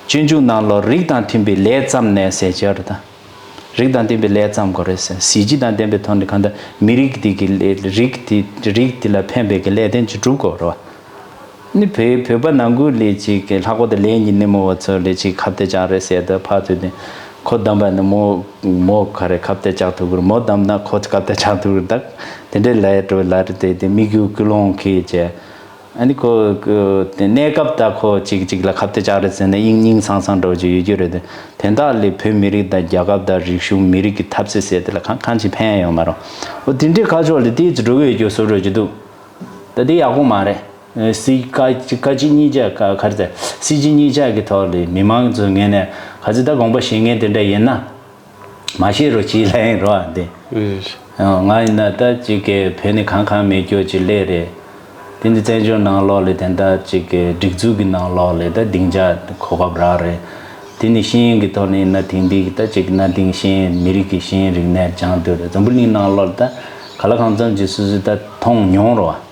སྤྱོད་འཇུག་ནང་ལོགས་རིགས་དང་མཐུན་པའི་ལས་བརྩམས་ནས་ཟེར་བྱས་རེད་ད། རིགས་དང་ལྡན་པའི་ལས་བརྩམ་དགོས་རེད་ཟེར། གཟི་བརྗིད་དང་ལྡན་པའི་ཐོག་ནས་གང་ལྟར་མི་རིགས་འདི་གི་ལས་རིགས་དེ་རིགས་དེ་ལ་ཕན་པའི་གི་ལས་དོན་ཅིག་སྒྲུབ་དགོས་རེད་བ། ནི་བོད་བོད་པ་ནང་ཁུལ་ལས་ཅིག་གི་ལྷག་པར་དུ་ལས་ཀྱི་སྣེ་མོ་བ་ཚོ་ལས་ཅིག་ཁ་གཏད་བཅག་རེས་ཟེར་ད་ཕར་ཚུར་དེ་ཁོ་བདམས་པ་ནི་མོ་མོ་ག་རེ་ཁ་གཏད་བཅག་ཐུབ་ཀྱི་རེད། མོ་བདམས་ན་ཁོ་ཁ་གཏད་བཅག་ཐུབ་ཀྱི་རེད། ད་དེ་འདྲའི་ལས་འགྲོ་ལ་རེད་དེ་དེ་དམིགས་ཡུལ་ཀུན་སློང་གིས་བྱས། ཨ་ནི་ཁོ་ཁོ་དེ་གནས་སྐབས་ད་ཁོ་གཅིག་གཅིག་ལ་ཁ་གཏད་བཅག་རེས་ཟེར་ནས་དབྱིངས་སྙིང་སང་སང་འདྲ་བོ་ཅིག་ཡོད་རྒྱུ་རེད་དེ། དེ་དག་ལས་བོད་མི་རིགས་དང་རྒྱལ་ཁབ་དང་རིག་གཞུང་མི་རིགས་ཀྱི་འཐབ་རྩོད་ཟེར་དེ་ལ་གང་གང་ཅིག་ཕན་ཡ་ཡོད་མ་རེད། འོ་དེ་འདྲའི་ཁ་ཕྱོགས་ལ་དེ་ཅིག་འགྲོ་གི་ཡོད་རྒྱུ་བཟོ་འདྲ་ཅིག་འདུག་ད་དེ་ཡག་པོ་མ་རེད། སྲིད་ཀ་ཀ་གཅིག་གཉིས་ཆ་ག་ག་རེ་ཟེར། སྲིད་སྤྱི་གཉིས་ཆ་གི་ཐོག་ལ་མི་མང་ཚོའི་ངོས་ནས་ག་ཚོད་ད་དགོངས་པ་བཞེས་མཁན་དེ་འདྲ་ཡིན་ན། མ་ཤེས་རོགས་གྱིས་ལན་རོགས་དེ། ཨེ། ང་ཡིན་ན་ད་ཅིག་གི་བོད་ནི་གང་གང་མེད་རྒྱུ་ཅིག་སླེབས་རེད། དེ་འདི་བཙན་བྱོལ་ནང་ལོགས་ལ་དེ་འདྲ་ཅིག་གི་སྒྲིག་འཛུགས་ཀྱི་ནང་ལོགས་ལ་ད་སྡིངས་ཆ་གོ་སྐབས་རག་རེད། དེ་ནི་ཤེས་ཡོན་གྱི་ཐོག་ནས་ཡིན་ན་དེང་དུས་ཀྱི་ད་ཅིག་གནའ་དེང་ཤེས་ཡོན་མི་རིགས་ཀྱི་ཤེས་ཡོན་རིག་གནས་སྦྱང་འདོད་རེད། འཛམ་བུ་གླིང་ནང་ལོགས་ལ་ད་ག་ལ་གང་འཚམ་ཅིག་སོ་སོས་ད་མཐོང་མྱོང་རོགས།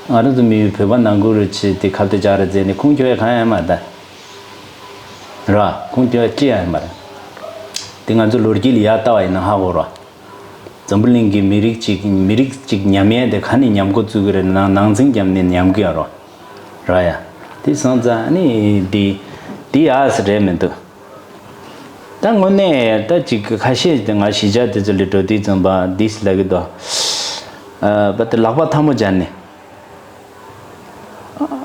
ང་རང་ཚོ་མི་ཡུལ་བོད་པ་ནང་ཁུལ་རུ་ཆེ་དེ་ཁ་གཏད་བཅག་རེས་མཛད་ནས་ཁུངས་འཁྱོལ་ཡ་གང་ཡང་མ་རེད། ར། ཁུངས་འཁྱོལ་ཡ་ཅི་ཡང་མ་རེད། དེ་ང་ཚོ་ལོ་རྒྱུས་ལ་ཡར་ལྟ་བ་ཡིན་ན་ཧ་གོ་རོ། འཛམ་བུ་གླིང་གི་མི་རིགས་གཅིག་མི་རིགས་གཅིག་ཉམས་ཡས་དེ་ག་ནས་ཉམས་འགོ་བཙུགས་ཀྱི་རེད་ན་ནང་འཛིང་བརྒྱབ་ནས་ཉམས་ཀྱི་ཡོད་རོ། ར་ཡ། དེ་སོང་ཙང་ནི་དེ་དེ་ཡག་ས་རེད་མི་འདུག་ད་དངོས་གནས་ད་ཅིག་ཁ་ཤས་དེ་ང་གཞིས་ཆགས་དེ་ཚོ་ལ་འགྲོ་དུས་ཙམ་པ་འདི་ལབ་ཀྱི་འདུག་ཨ་པ་དེ་ལག་པ་ཐལ་མོ་སྦྱར་ནས།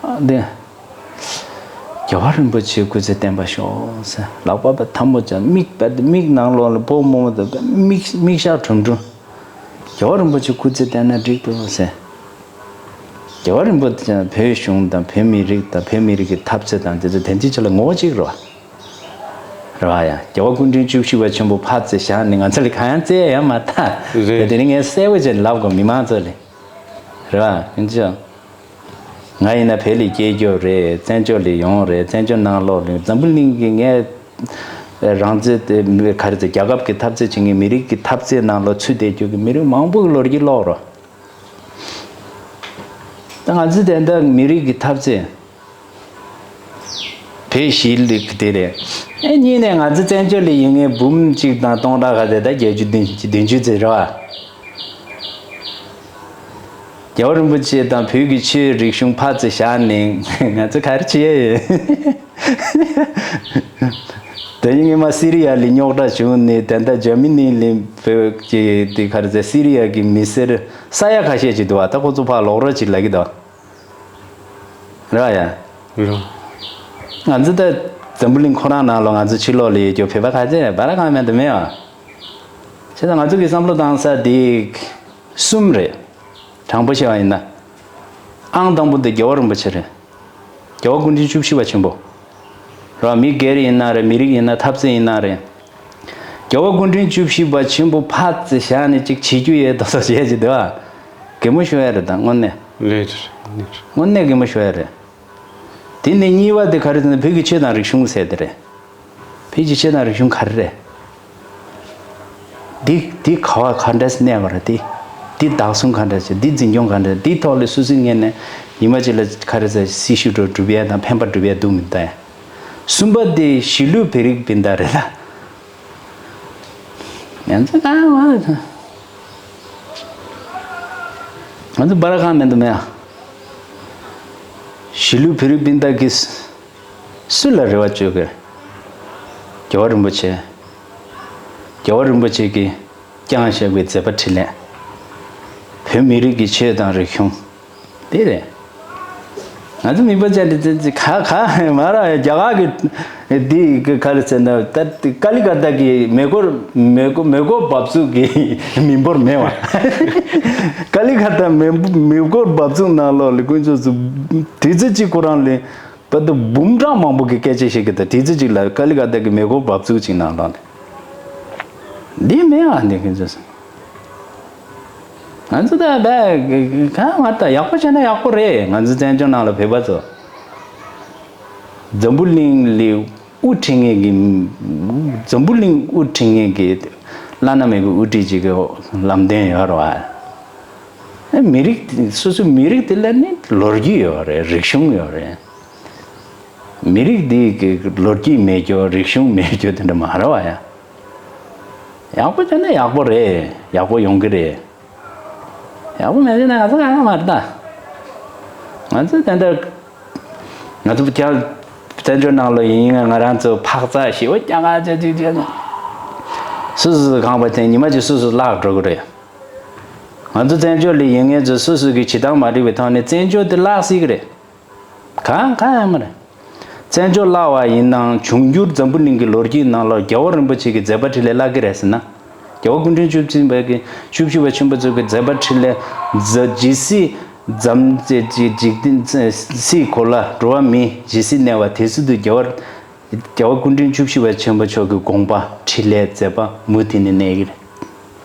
ཨ་དེ། རྒྱལ་བ་རིན་པོ་ཆེ་སྐུ་ཚེ་བརྟན་པར་ཤོག་ཟེར་ལག་པ་པ་ཐལ་མོ་སྦྱར་མིག་པ་དེ་མིག་ནང་ལོགས་ལ་སྤོ་རྨོ་མོ་དང་མིག་མིག་ཤར་གྲུམ་གྲུམ། རྒྱལ་བ་རིན་པོ་ཆེ་སྐུ་ཚེ་བརྟན་ན་འགྲིག་འདུག་ཟེར། རྒྱལ་བ་རིན་པོ་ཆེ་བོད་གཞུང་དང་བོད་མི་རིགས་དང་བོད་མི་རིགས་ཀྱི་འཐབ་རྩོད་དང་དེ་ཚོ་དེ་འདྲའི་ཆ་ལ་ངོ་བོ་གཅིག་རེད་བ། རེད་བ་ཡ། རྒྱལ་བ་སྐུ་ཕྲེང་བཅུ་བཞི་པ་ཆེན་པོ་ཕར་བརྩིས་བཞག་ནས་ང་ཚོ་ལ་གང་ཡང་བརྩི་ཡ་ཡོད་མ་ཐག་རེད། དེ་ནི་ངས་གསལ་པོ་བྱས་ནས་ལབ་དགོས་མི་མང་ཚོ་ལ། རེད་བ། ཡིན་ཅི། ང་ཡིན་ན་བོད་ལ་སྐྱེས་རྒྱུ་རེད། བཙན་བྱོལ་ལ་ཡོང་རེད། བཙན་བྱོལ་ནང་ལོགས་ལ་འཛམ་བུ་གླིང་གི་ངས་རང་བཙན་དེ་ག་རེ་ཟེར་རྒྱལ་ཁབ་ཀྱི་འཐབ་རྩོད་བྱེད་མཁན་མི་རིགས་ཀྱི་འཐབ་རྩོད་ནང་ལོགས་ཚུད་བསྡད་རྒྱུ་གི་མི་རིགས་མང་པོ་གི་ལོ་རྒྱུས་ཀློག་རོགས། ད་ང་ཚོ་དེ་འདྲ་མི་རིགས་ཀྱི་འཐབ་རྩོད་བོད་གཞིས་ལུགས་དེ་རེད། ཨེ་གཉིས་ནས་ང་ཚོ་བཙན་བྱོལ་ལ་ཡོད་མཁན་འབུམ་གཅིག་དང་སྟོང་ཕྲག་ག་དེ་ད་བརྒྱད་ཅུ་བདུན་ཅུ་བདུན་ཅུ་ཙམ་རེད་བ། རྒྱལ་བ་རིན་པོ་ཆེ་དང་བོད་ཀྱི་ཆོས་རིག་གཞུང་ཕར་ཙམ་བཞག་ནས་ང་ཚོ་ག་རེ་བྱེད་ཡས་ཡོད། དེ་ཡིན་ངེས་མ་སི་རི་ཡ་ལ་རྙོག་དྲ་བྱུང་ནས་དེ་འདྲ་འཇར་མ་ནི་ལ་བོད་ཀྱི་དེ་ག་རེ་ཟེར་སི་རི་ཡ་གི་མི་སེར་ས་ཡ་ཁ་ཤས་ཅིག་འདུག་བ། ད་ཁོ་ཚོ་ཕར་ལོག་རོགས་ཅིག་ལབ་ཀྱི་འདུག་རེད་བ་ཡ། རེད། ང་ཚོ་ད་འཛམ་བུ་གླིང་ཁོ་རང་ནང་ལ་ང་ཚོ་ཕྱི་ལོགས་ལ་ཡོད་རྒྱུ་བོད་པ་ག་ཚད་བར་གང་མེད་དུ་མེད་བ། བྱས་ཙང་ང་ཚོ་གི་བསམ་བློ་བཏང་ས་དེ་གསུམ་རེད། དྲང་པོ་བཤད་པ་ཡིན་ན། ཨང་དང་པོ་དེ་རྒྱལ་བ་རིན་པོ་ཆེ་རེད། རྒྱལ་བ་སྐུ་ཕྲེང་བཅུ་བཞི་པ་ཆེན་པོ། ར་མི་སྒེར་ཡིན་ན་རེད། མི་རིགས་ཡིན་ན། འཐབ་རྩོད་ཡིན་ན་རེད། རྒྱལ་བ་སྐུ་ཕྲེང་བཅུ་བཞི་པ་ཆེན་པོ་ཕར་ཙམ་བཞག་ནས་ཅིག་བྱེད་རྒྱུ་ཡོད་དོ་སོ་བྱས་ཀྱི་འདུག་ཨ། གད་མོ་ཤོར་ཡ་རེད་ད་དངོས་གནས། རེད་རེད་རེད། དངོས་གནས་གད་མོ་ཤོར་ཡ་རེད། དེ་ནས་གཉིས་པ་དེ་ག་རེ་ཟེར་ན་བོད་ཀྱི་ཆོས་དང་རིག་གཞུང་ཟེར་དེ་རེད། བོད་ཀྱི་ཆོས་དང་རིག་གཞུང་ག་རེ་རེད། འདི་འདི་ག་བ་ག་འདྲ་གནས་པ་རེད། འདི་འདི་བདག་སྲུང་ག་འདྲ་བྱེད། འདི་འཛིན་སྐྱོང་ག་འདྲ། འདིའི་ཐོག་ལ་སོ་སོའི་ངོས་ནས་ཉི་མ་གཅིག་ལ་ག་རེ་ཟེར་སྲི་ཞུ་འགྲོ་སྒྲུབ་ཡས་དང་ཕན་པ་སྒྲུབ་ཡས་འདུག་མི་འདུག་ཡ། གསུམ་པ་དེ་གཞིས་ལུས་བོད་རིགས་སྤུན་ཟླ་རེད་ལ། ང་ཚོ་གང་བ་ང་ཚོ་བར་གང་མེད་འདུག་མེད་ཨ། གཞིས་ལུས་བོད་རིགས་སྤུན་ཟླ་གིས་སུ་ལ་རེ་བ་བཅོལ་གི། རྒྱལ་བ་རིན་པོ་ཆེ། རྒྱལ་བ་རིན་པོ་ཆེ་གིས་བསྐྱངས་བཞག་པའི་མཛད་པ་འཕྲིན་ལས། བོད་མི་རིགས་ཀྱི་ཆོས་དང་རིག་གཞུང་། དེ་རེད། ང་ཚོ་མི་པ་ཅན་དེ་ཚོ་ག་ག་མ་ར་རྒྱ་གར་གི་འདི་ག་རེ་ཟེར་ན་ད་ཀ་ལི་ཀ་ཏ་གི་མེ་འཁོར་མེ་འཁོར་མེ་འཁོར་འབབ་ཚུགས་ཀྱི་མི་འབོར་མེད་བ། ཀ་ལི་ཀ་ཏ་མེ་མེ་འཁོར་འབབ་ཚུགས་ནང་ལོགས་ལ་དཀོན་མཆོག་ཚོ་དུས་ཚོད་གཅིག་ཁོ་རང་ལ་བར་དུ་འབུམ་ཕྲག་མང་པོ་གི་སྐད་ཆ་བཤད་ཀྱི་འདུག་དུས་ཚོད་གཅིག་ལ་ཀ་ལི་ཀ་ཏ་གི་མེ་འཁོར་འབབ་ཚུགས་གཅིག་ནང་ལོགས་ལ། འདི་མེད་ཨ་འདི་ཁྱོད་ཚོ། ང་ཚོ་ད་ད་གང་མ་ད་ཡག་པོ་བྱས་ན་ཡག་པོ་རེད། ང་ཚོ་བཙན་བྱོལ་ནང་ལ་བོད་པ་ཚོ། འཛམ་བུ་གླིང་ལ་དབུ་ཁྲིད་མཁན་གྱི། འཛམ་བུ་གླིང་དབུ་ཁྲིད་མཁན་གྱི་བླ་ན་མེད་པའི་དབུ་ཁྲིད་ཅིག་གི་ལམ་སྟོན་ཡོད་རེད་བ། མི་རིགས་དེ་སོ་སོའི་མི་རིགས་དེ་ལ་ནི་ལོ་རྒྱུས་ཡོད་རེད། རིག་གཞུང་ཡོད་རེད། མི་རིགས་འདི་གི་ལོ་རྒྱུས་མེད་རྒྱུ་རིག་གཞུང་མེད་རྒྱུ་དེ་འདྲ་མ་རེད་བ་ཡ། ཡག་པོ་བྱས་ན་ཡག་པོ་རེད། ཡག་པོ་ཡོང་གི་རེད། ཡག་པོ་མེད་བྱས་ན་ང་ཚོ་གང་ཡང་མ་རེད་ད། ང་ཚོ་དེ་འདྲ་ང་ཚོ་ཀྱང་བཙན་བྱོལ་ནང་ལ་ཡིན་ཡང་ང་རང་ཚོ་འཕག་འཚག་ཞེ་པོ་རྐྱང་ག་ཅིག་ཅིག་བྱས་ན། སུ་སུ་གང་པ་དེ་ཉི་མ་གཅིག་སུ་སུ་བརླག་འགྲོ་གི་རེད། ང་ཚོ་བཙན་བྱོལ་ལ་ཡིན་མཁན་ཚོ་སུ་སུ་གི་བྱེད་སྟངས་མ་འགྲིག་པའི་ཐོག་ནས་བཙན་བྱོལ་དེ་བརླག་སྲིད་ཀྱི་རེད། གང་གང་ཡང་མ་རེད། བཙན་བྱོལ་བརླག་པ་ཡིན་ནའང་འབྱུང་འགྱུར་འཛམ་བུ་གླིང་གི་ལོ་རྒྱུས་ནང་ལ་རྒྱལ་བ་རིན་པོ་ཆེ་གི་མཛད་པ་འཕྲིན་ལས་བརླག་གི་རེད་ཟེར་ན། རྒྱལ་བ་སྐུ་ཕྲེང་བཅུ་བཞི་པ་གི་བཅུ་བཞི་པ་ཆེན་པོ་ཚོ་གི་མཛད་པ་འཕྲིན་ལས་ཇི་སྲིད་འཛམ་ཇི་ཇི་འཇིག་རྟེན་སྲིད་གོ་ལ་འགྲོ་བ་མི་ཇི་སྲིད་གནས་པ་དེ་སྲིད་དུ་རྒྱལ་བ་རྒྱལ་བ་སྐུ་ཕྲེང་བཅུ་བཞི་པ་ཆེན་པོ་མཆོག་གི་དགོངས་པ་འཕྲིན་ལས་མཛད་པ་མུ་མཐུད་ནས་གནས་ཀྱི་རེད།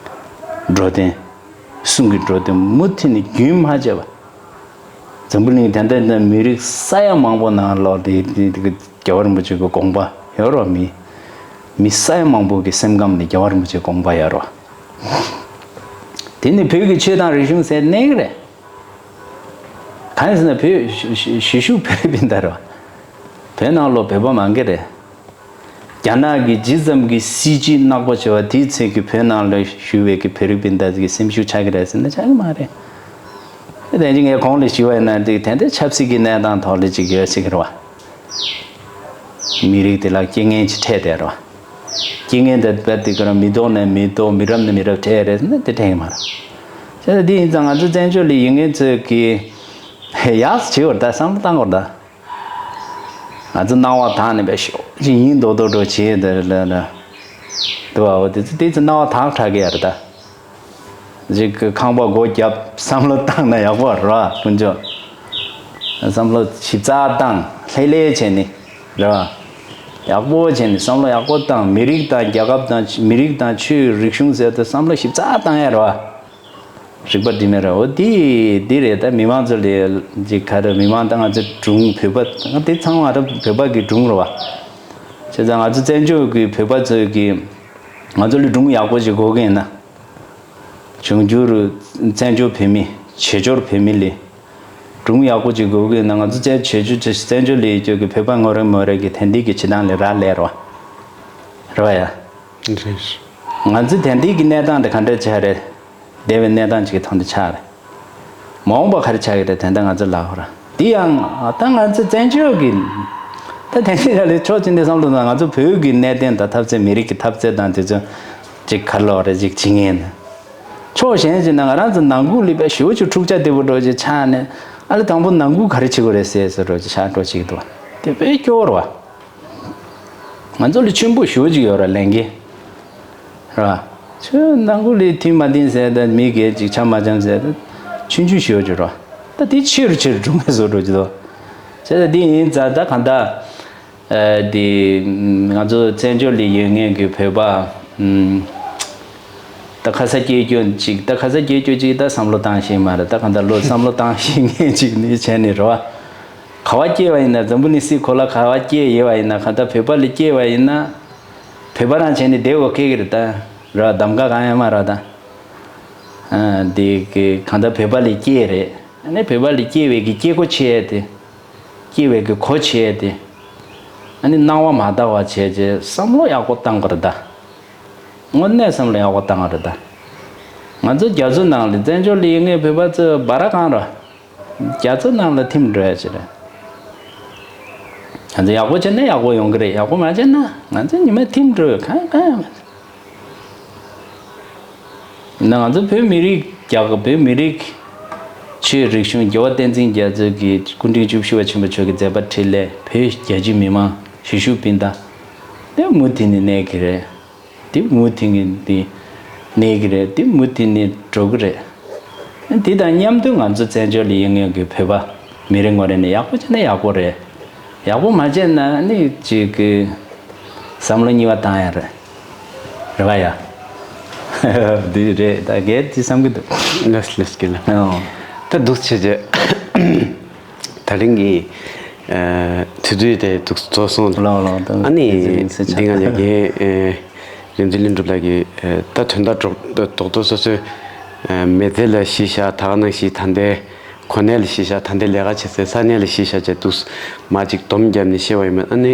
འགྲོ་དོན། གསུང་གི་འགྲོ་དོན་མུ་མཐུད་ནས་རྒྱུན་མ་ཆད་པ། འཛམ་བུ་གླིང་དེ་འདྲ་མི་རིགས་ས་ཡ་མང་པོ་ནང་ལོགས་དེ་དེ་དེ་རྒྱལ་བ་རིན་པོ་ཆེ་གི་དགོངས་པ་ཡོད་རོགས། མི་མི་ས་ཡ་མང་པོ་གི་སེམས་ཁམས་ནས་རྒྱལ་བ་རིན་པོ་ཆེའི་དགོངས་པ་ཡོད་རོགས། དེ་ནི་བོད་ཀྱི་ཆོས་དང་རིག་གཞུང་ཟེར་གནས་ཀྱི་རེད། གང་ཡིན་ཟེར་ན་བོད་གཞིས་བཞིས་བཞུགས་བོད་རིགས་སྤུན་ཟླ་རེད་བ། བོད་ནང་ལོགས་བོད་པ་མང་གི་རེད། རྒྱ་ནག་གི་ཇི་ཙམ་གྱི་སྲིད་ཇུས་ནག་པོ་བྱེད་པ་དེའི་ཚད་ཀྱི་བོད་ནང་ལ་བཞུགས་པའི་གི་བོད་རིགས་སྤུན་ཟླ་གི་སེམས་ཤུགས་ཆག་གི་རེད་ཟེར་ན་ཆག་གི་མ་རེད། དེ་ཡིན་ངས་གོང་ལ་ཞུས་པ་ཡིན་ན་འགྲིག་དེ་འདྲའི་ཆབ་སྲིད་ཀྱི་གནས་སྟངས་ཐོག་ལ་ཅིག་ཡོད་ཟེར་གི་རེད་བ། མི་རིགས་དེ་ལ་རྐྱེན་ངན་ཅིག་འཕྲད་བསྡད་རེད་བ། རྐྱེན་ངན་དེ་རྦད་དེ་ཁོ་རང་མི་ཐོག་ནས་མི་ཐོག་མི་རབས་ནས་མི་རབས་འཕྲད་རེད་ཟེར་ན་དེ་འཕྲད་གི་མ་རེད། བྱས་ཙང་དེ་ཡིན་ཙང་ང་ཚོ་བཙན་བྱོལ་ལ་ཡོད་མཁན་ཚོས་ཀྱི་ཡག་བྱེད་བར་ད་བསམ་བློ་བཏང་དགོས་རེད་ད། ང་ཚོ་སྣང་བ་དག་ནས་བས་ཤོག་ཅིག་ཡིན་མདོག་མདོག་འགྲོ་བྱེད་དེ་ལ་ལ། དུ་བའོ་དེ་ཚོ་དེ་ཚོ་སྣང་བ་དག་དྲག་གི་ཡ་རེད་ད། ཅིག་གི་ཁང་པ་སྒོ་བརྒྱབ་བསམ་བློ་བཏང་ན་ཡག་པོ་རེད་བ་དཀོན་མཆོག་བསམ་བློ་ཞིབ་ཚགས་བཏང་ལྷེ་ལྷེ་བྱས་ནས་རེད་བ། ཡག་པོ་བྱས་ནས་བསམ་བློ་ཡག་པོ་བཏང་མི་རིགས་དང་རྒྱལ་ཁབ་དང་མི་རིགས་དང་ཆོས་རིག་གཞུང་ཟེར་དུ་བསམ་བློ་ཞིབ་ཚགས་བཏང་ཡ་རེད་བ། རིག་པ་འདི་མེད་ར་འོ་འདི་འདི་རེད་ད་མི་མང་ཚོ་ལས་ཅིག་ག་རེ་མི་མང་ད་ང་ཚོ་སྒྲུང་བོད་པ་ང་འདི་ཚང་མ་ར་བོད་པ་གི་སྒྲུང་རེད་བ། བྱས་ཙང་ང་ཚོ་བཙན་བྱོལ་གི་བོད་པ་ཚོ་གི་ང་ཚོ་ལ་སྒྲུང་ཡག་པོ་ཞིག་དགོས་ཀྱི་ཡིན་ན། འབྱུང་འགྱུར་བཙན་བྱོལ་བོད་མི་བྱེས་འབྱོར་བོད་མི་ལས་ སྒྲུང་ཡག་པོ་ཅིག་དགོས་ཀྱི་ཡོད་ན། ང་ཚོ་བཙན་བྱེད་རྒྱུ་ཅིག་བཙན་བྱོལ་ལ་ཡོད་རྒྱུ་གི་བོད་པ་ངོ་རེ་ངོ་རེ་གི་དེང་དུས་ཀྱི་བྱེད་སྟངས་ལས་རག་ལས་རེད་བ། རེད་བ་ཡ། རེད། ང་ཚོ་དེང་དུས་ཀྱི་གནས་སྟངས་དེ་ག་འདྲ་ཆགས་རེད། འདས་པའི་གནས་སྟངས་ཅིག་གི་ཐོག་ནས་ཆགས་རེད། མ་འོངས་པ་ག་རེ་ཆགས་ཀྱི་རེད། དེ་འདྲ་ང་ཚོ་ལབ་དགོས་ར། དེ་ཡང་ད་ང་ཚོ་བཙན་བྱོལ་གི་ད་དེང་དུས་ཡ་ལས་ཕྱོགས་གཅིག་ནས་བསམ་བློ་བཏང་ན། ང་ཚོ་བོད་ཀྱི་གནད་དོན་དང་འཐབ་རྩོད། མི་རིགས་ཀྱི་འཐབ་རྩོད་དང་དེ་ཚོ་ཅིག་ག་རེ་ལབ་དགོས་རེད། ཅིག་བྱེད་མཁན་ནི། ཕྱོགས་གཞན་ཞིག་ན་ང་རང་ཚོ་ནང་ཁུལ་ལ་དཔེ་ཞེ་པོ་ཅིག་འཁྲུག་ཆ་དེ་པོ་འདྲ་ཅིག་ཆགས་ནས། ཨ་ལས་དང་པོ་ནང་ཁུལ་ག་རེ་བྱེད་དགོས་རེད་ཟེར་ཟེར་འདྲ་ཅིག་ཆགས་འགྲོ་ཅིག་འདུག་དེ་དཔེ་སྐྱོ་བོ་རེད་བ། ང་ཚོ་ལ་ཆེན་པོ་ཞེ་པོ་ཅིག་ཡོད་ར། ལས་འགན་རེད་བ། ཁྱོད་ནང་ཁུལ་ལ་མཐུན་མ་མཐུན་ཟེར། ད་མི་སྒེར་ཅིག་འཆམ་མ་འཆམ་ཟེར། ད་ཆུང་ཆུང་ཞེ་པོ་ཅིག་རེད་བ། ད་དེ་ཆེ་རུ་ཆེ་རུ་འགྲོ་མཁན་བཟོ་འགྲོ་ཅིག་འདུག་བྱས་ཙང་དེ་ཡིན་ཙང་ད་གང་ལྟར། ཨ། དེ་ང་ཚོ་བཙན་བྱོལ་ལ་ཡོད་མཁན་གྱི་བོད་པ། ཨམ། ད་ཁ་ས་སྐྱེས་རྒྱུ་ཅིག་ད་ཁ་ས་སྐྱེས་རྒྱུ་ཅིག་ད་བསམ་བློ་བཏང་ཤེས་མ་རེད། ད་གང་ལྟར་བློ་བསམ་བློ་བཏང་ཤེས་མཁན་ཅིག་ནི་བྱས་ནས་རེད་བ། ག་བ་སྐྱེས་པ་ཡིན་ན། འཛམ་བུ་གླིང་སའི་གོ་ལ་ག་བ་སྐྱེས་ཡོད་པ་ཡིན་ན། གང་ལྟར་བོད་པ་ལ་སྐྱེས་པ་ཡིན་ན། བོད་པ་རང་བྱས་ནས་བསྡད་དགོས་ཀྱི་རེད་ད། རེད་བ། གདམ་ག་གང་ཡང་མ་རེད་ད། ཨ། དེ་གི་གང་ལྟར་བོད་པ་ལ་སྐྱེས་རེད། ཨ་ནི་བོད་པ་ལ་སྐྱེས་པའི་གི་སྐྱེ་སྒོ་ཕྱེ་ཡས་དེ། སྐྱེ་བའི་གི་གོ་ཕྱེ་ཡས་དེ། ཨ་ནི་སྣང་བ་མ་དག་པ་བྱས་རྗེས་བསམ་བློ་ཡག་པོ་བཏང་དགོས་རེད་ད། དངོས་གནས་བསམ་བློ་ཡག་པོ་བཏང་དགོས་རེད་ད། ང་ཚོ་རྒྱ་མཚོ་ནང་ལ། བཙན་བྱོལ་ལ་ཡོད་མཁན་བོད་པ་ཚོ་སྦ་ར་གང་ར། རྒྱ་མཚོ་ནང་ལ་ཐིམ་འགྲོ་ཡ་ཅིག་རེད། ང་ཚོ་ཡག་པོ་བྱས་ན་ཡག་པོ་ཡོང་གི་རེད། ཡག་པོ་མ་བྱས་ན་ང་ཚོ་ཉི་མ་ཐིམ་འགྲོ་ཡ་གང་ཡང་གང་ཡང་མ་རེད། ཡིན་ན་ང་ཚོ་བོད་མི་རིགས། རྒྱ། བོད་མི་རིགས་ཆོས་རིག་གཞུང་རྒྱལ་བ་བསྟན་འཛིན་རྒྱ་མཚོ་གི་སྐུ་ཕྲེང་བཅུ་བཞི་པ་ཆེན་པོ་མཆོག་གི་མཛད་པ་འཕྲིན་ལས། བོད་རྒྱ་ཆེའི་མི་མང་གཞིས་བཞུགས་སྤུན་ཟླ་དེ་མུ་མཐུད་ནས་གནས་ཀྱི་རེད། དེ་མུ་མཐུད་ནས་དེ་གནས་ཀྱི་རེད། དེ་མུ་མཐུད་ནས་འགྲོ་གི་རེད། དེ་དང་མཉམ་དུ་ང་ཚོ་བཙན་བྱོལ་ལ་ཡོད་མཁན་གྱི་བོད་པ་མི་རེ་ངོ་རེ་ནས་ཡག་པོ་བྱས་ན་ཡག་པོ་རེད། ཡག་པོ་མ་བྱས་ན་ནི་ཅིག་གི་བསམ་བློ་གཉིས་པ་བཏང་ཡ་རེད། རེད་པ་ཡ། འདི་རེད། ད་གལ་ཏེ་བསམ་གྱི་འདུག་ལགས་ལགས། ཀྱི་ལ། ཨོ། ད་འདུག་བྱས་རྗེས། ད་རིང་གི་ཨ་དུས་ཚོད་དེ་འདུག་རྫོགས་སོང་། ལགས་ལགས། ད་ཨ་ནི་དེ་རིང་ཚེ་འདི་ང་ལ་གི་ཨ་རིག་འཛིན་ལྷུན་གྲུབ་ལགས་ཀྱིས་ཨ་ད་དོན་དག་རྡོག་རྡོག་རྡོག་སོ་སོའི་ཨ་མི་ཚེ་ལ་གཞི་བཞག་ད་ག་ནང་བཞིན་ད་ལྟའི་གོ་གནས་ལ་གཞི་བཞག་ད་ལྟའི་ལས་ཀ་བྱེད་སའི་ས་གནས་ལ་གཞི་བཞག་བྱས་འདུག་མ་ཅིག་སྡོམ་བརྒྱབ་ནས་བཤད་པ་ཡིན་པ། ཨ་ནི་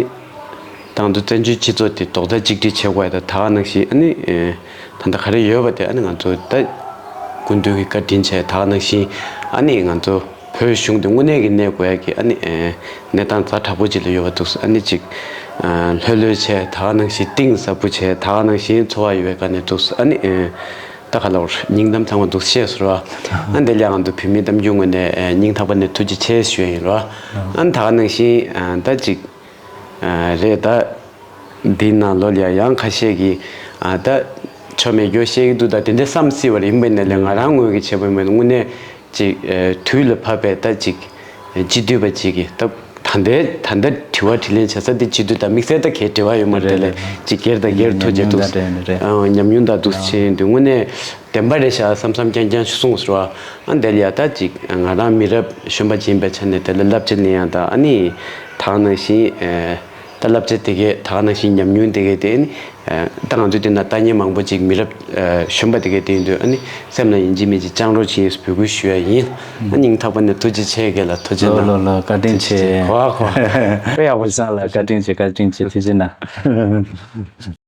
ད་ང་ཚོ་བཙན་བྱོལ་སྤྱི་ཚོགས་དེ་རྡོག་རྩ་གཅིག་སྒྲིལ་བྱེད་དགོས་ཡ་ད་ད་ག་ནང་བཞིན། ཨ་ནི་ཨེ་ད་ལྟ་ག་རེ་ཡོད་པ་དེ་ཨ་ནི་ང་ཚོ་ད་སྐུ་མདུན་གྱི་བཀའ་དྲིན་ཆེ། ད་ག་ནང་བཞིན་ཨ་ནི་ང་ཚོ་བོད་གཞུང་དེ་དངོས་གནས་ཀྱི་གནས་དགོས་ཡ་གི་ཨ་ནི་ཨེ་གནས་སྟངས་ཛ་དྲག་པོ་ཅིག་ལ་ཡོད་པ་འདུག་ཨ་ནི་ཅིག་ཨ་ལྷོད་ལྷོད་བྱས། ད་ག་ནང་བཞིན་གཏིང་ཟབ་པོ་བྱས། ད་ག་ནང་བཞིན་འཚོ་བ་ཡོད་པའི་སྒང་ནས་འདུག་ཨ་ནི་ཨེ་ད་ག་ལ་བར་སྙིང་གཏམ་ཚང་མ་འདུག་བཤད་ཟེར་བ། ཨ་འདི་ལ་ང་ཚོ་བོད་མིའི་གཏམ་རྒྱུད་ངོས་ནས་ཨེ་སྙིང་ཐག་པ་ནས་ཐུགས་རྗེ་ཆེ་ཞུ་ཡ་ཡིན་རོ། ཨ་ནི་ད་ག་ནང་བཞིན་ཨ་ད་ཅིག་ཨ་རེད། ད་འདི་ནང་ལོགས་ལ་ཡང་ཁ་ཤས་ཀྱིས་ཨ་ད་ཆོ་མེད་རྒྱུ་བཤད་ཀྱི་འདུག་ད་དེ་འདྲ་བསམ་སྲིད་པ་རེད། ཡིན་པ་ཡིན་ན་ལས་ང་རང་ངོས་ཀྱི་བྱས་པ་ཡིན་པ་ཡིན་ན་དངོས་གནས་ཅིག་ཨ་དུས་ལ་བབ་པའི་ད་ཅིག་སྤྱི་འཐུས་པ་ཅིག་གིས་ད་ད་ལྟའི་ད་ལྟ་དྲི་བ་དྲིས་ལན་བྱེད་ས་དེ་སྤྱི་འཐུས་ད་དམིགས་བསལ་ད་གའི་འབྲེལ་བ་ཡོད་མ་རེད། དེ་ལས་ཅིག་སྒེར་དང་སྒེར་ཐུག་བྱས་འདུག་ཨ་ཉམས་མྱོང་དང་འདུག་བྱས་ཡིན་དུས་དངོས་གནས་བདེན་པ་རེད་ཤག་བསམ་བསམ་རྐྱང་རྐྱང་གསུངས་སོང་། ཨ་འདི་ལ་ཡ་ད་ཅིག་ང་རང་མི་རབས་གཞོན་པ་ཅིག་ཡིན་པའི་ཆ་ནས་དེ་ལ་བསླབ་བྱ་ལེན་ཡ་དང་། ཨ་ནི་ད་ག་ནང་བཞིན་ཨེ་ད་བསླབ་བྱ་དེ་གས་ད་ག་ནང་བཞིན་ཉམས་མྱོང་དེ་གས་དེ་ནི་ཨེ་ད་ང་ཚོའི་དེ་ན་ལྟ་མཁན་མང་པོ་ཅིག་མི་རབས་ཨེ་གཞོན་པ་དེ་གས་དེ་ཡིན་དུས་ཨ་ནི་སེམས་ལ་ཡིན་གཅིག་མིན་གཅིག་བཅངས་རོགས་བྱེད་ཡིན་འབོད་སྐུལ་ཞུ་ཡ་ཡིན། ཨ་སྙིང་ཐག་པ་ནས་ཐུགས་རྗེ་ཆེ་གས་ལ། ཐུགས་རྗེ་གནང་། ལོ་ལོ་ལོ། བཀའ་དྲིན་ཆེ། གོ་བ་གོ་བ། དཔེ་ཡག་པོ་བྱས་ལ། བཀའ་དྲིན་ཆེ། བཀའ་དྲིན་ཆེ། ཐུགས་རྗེ་གནང་།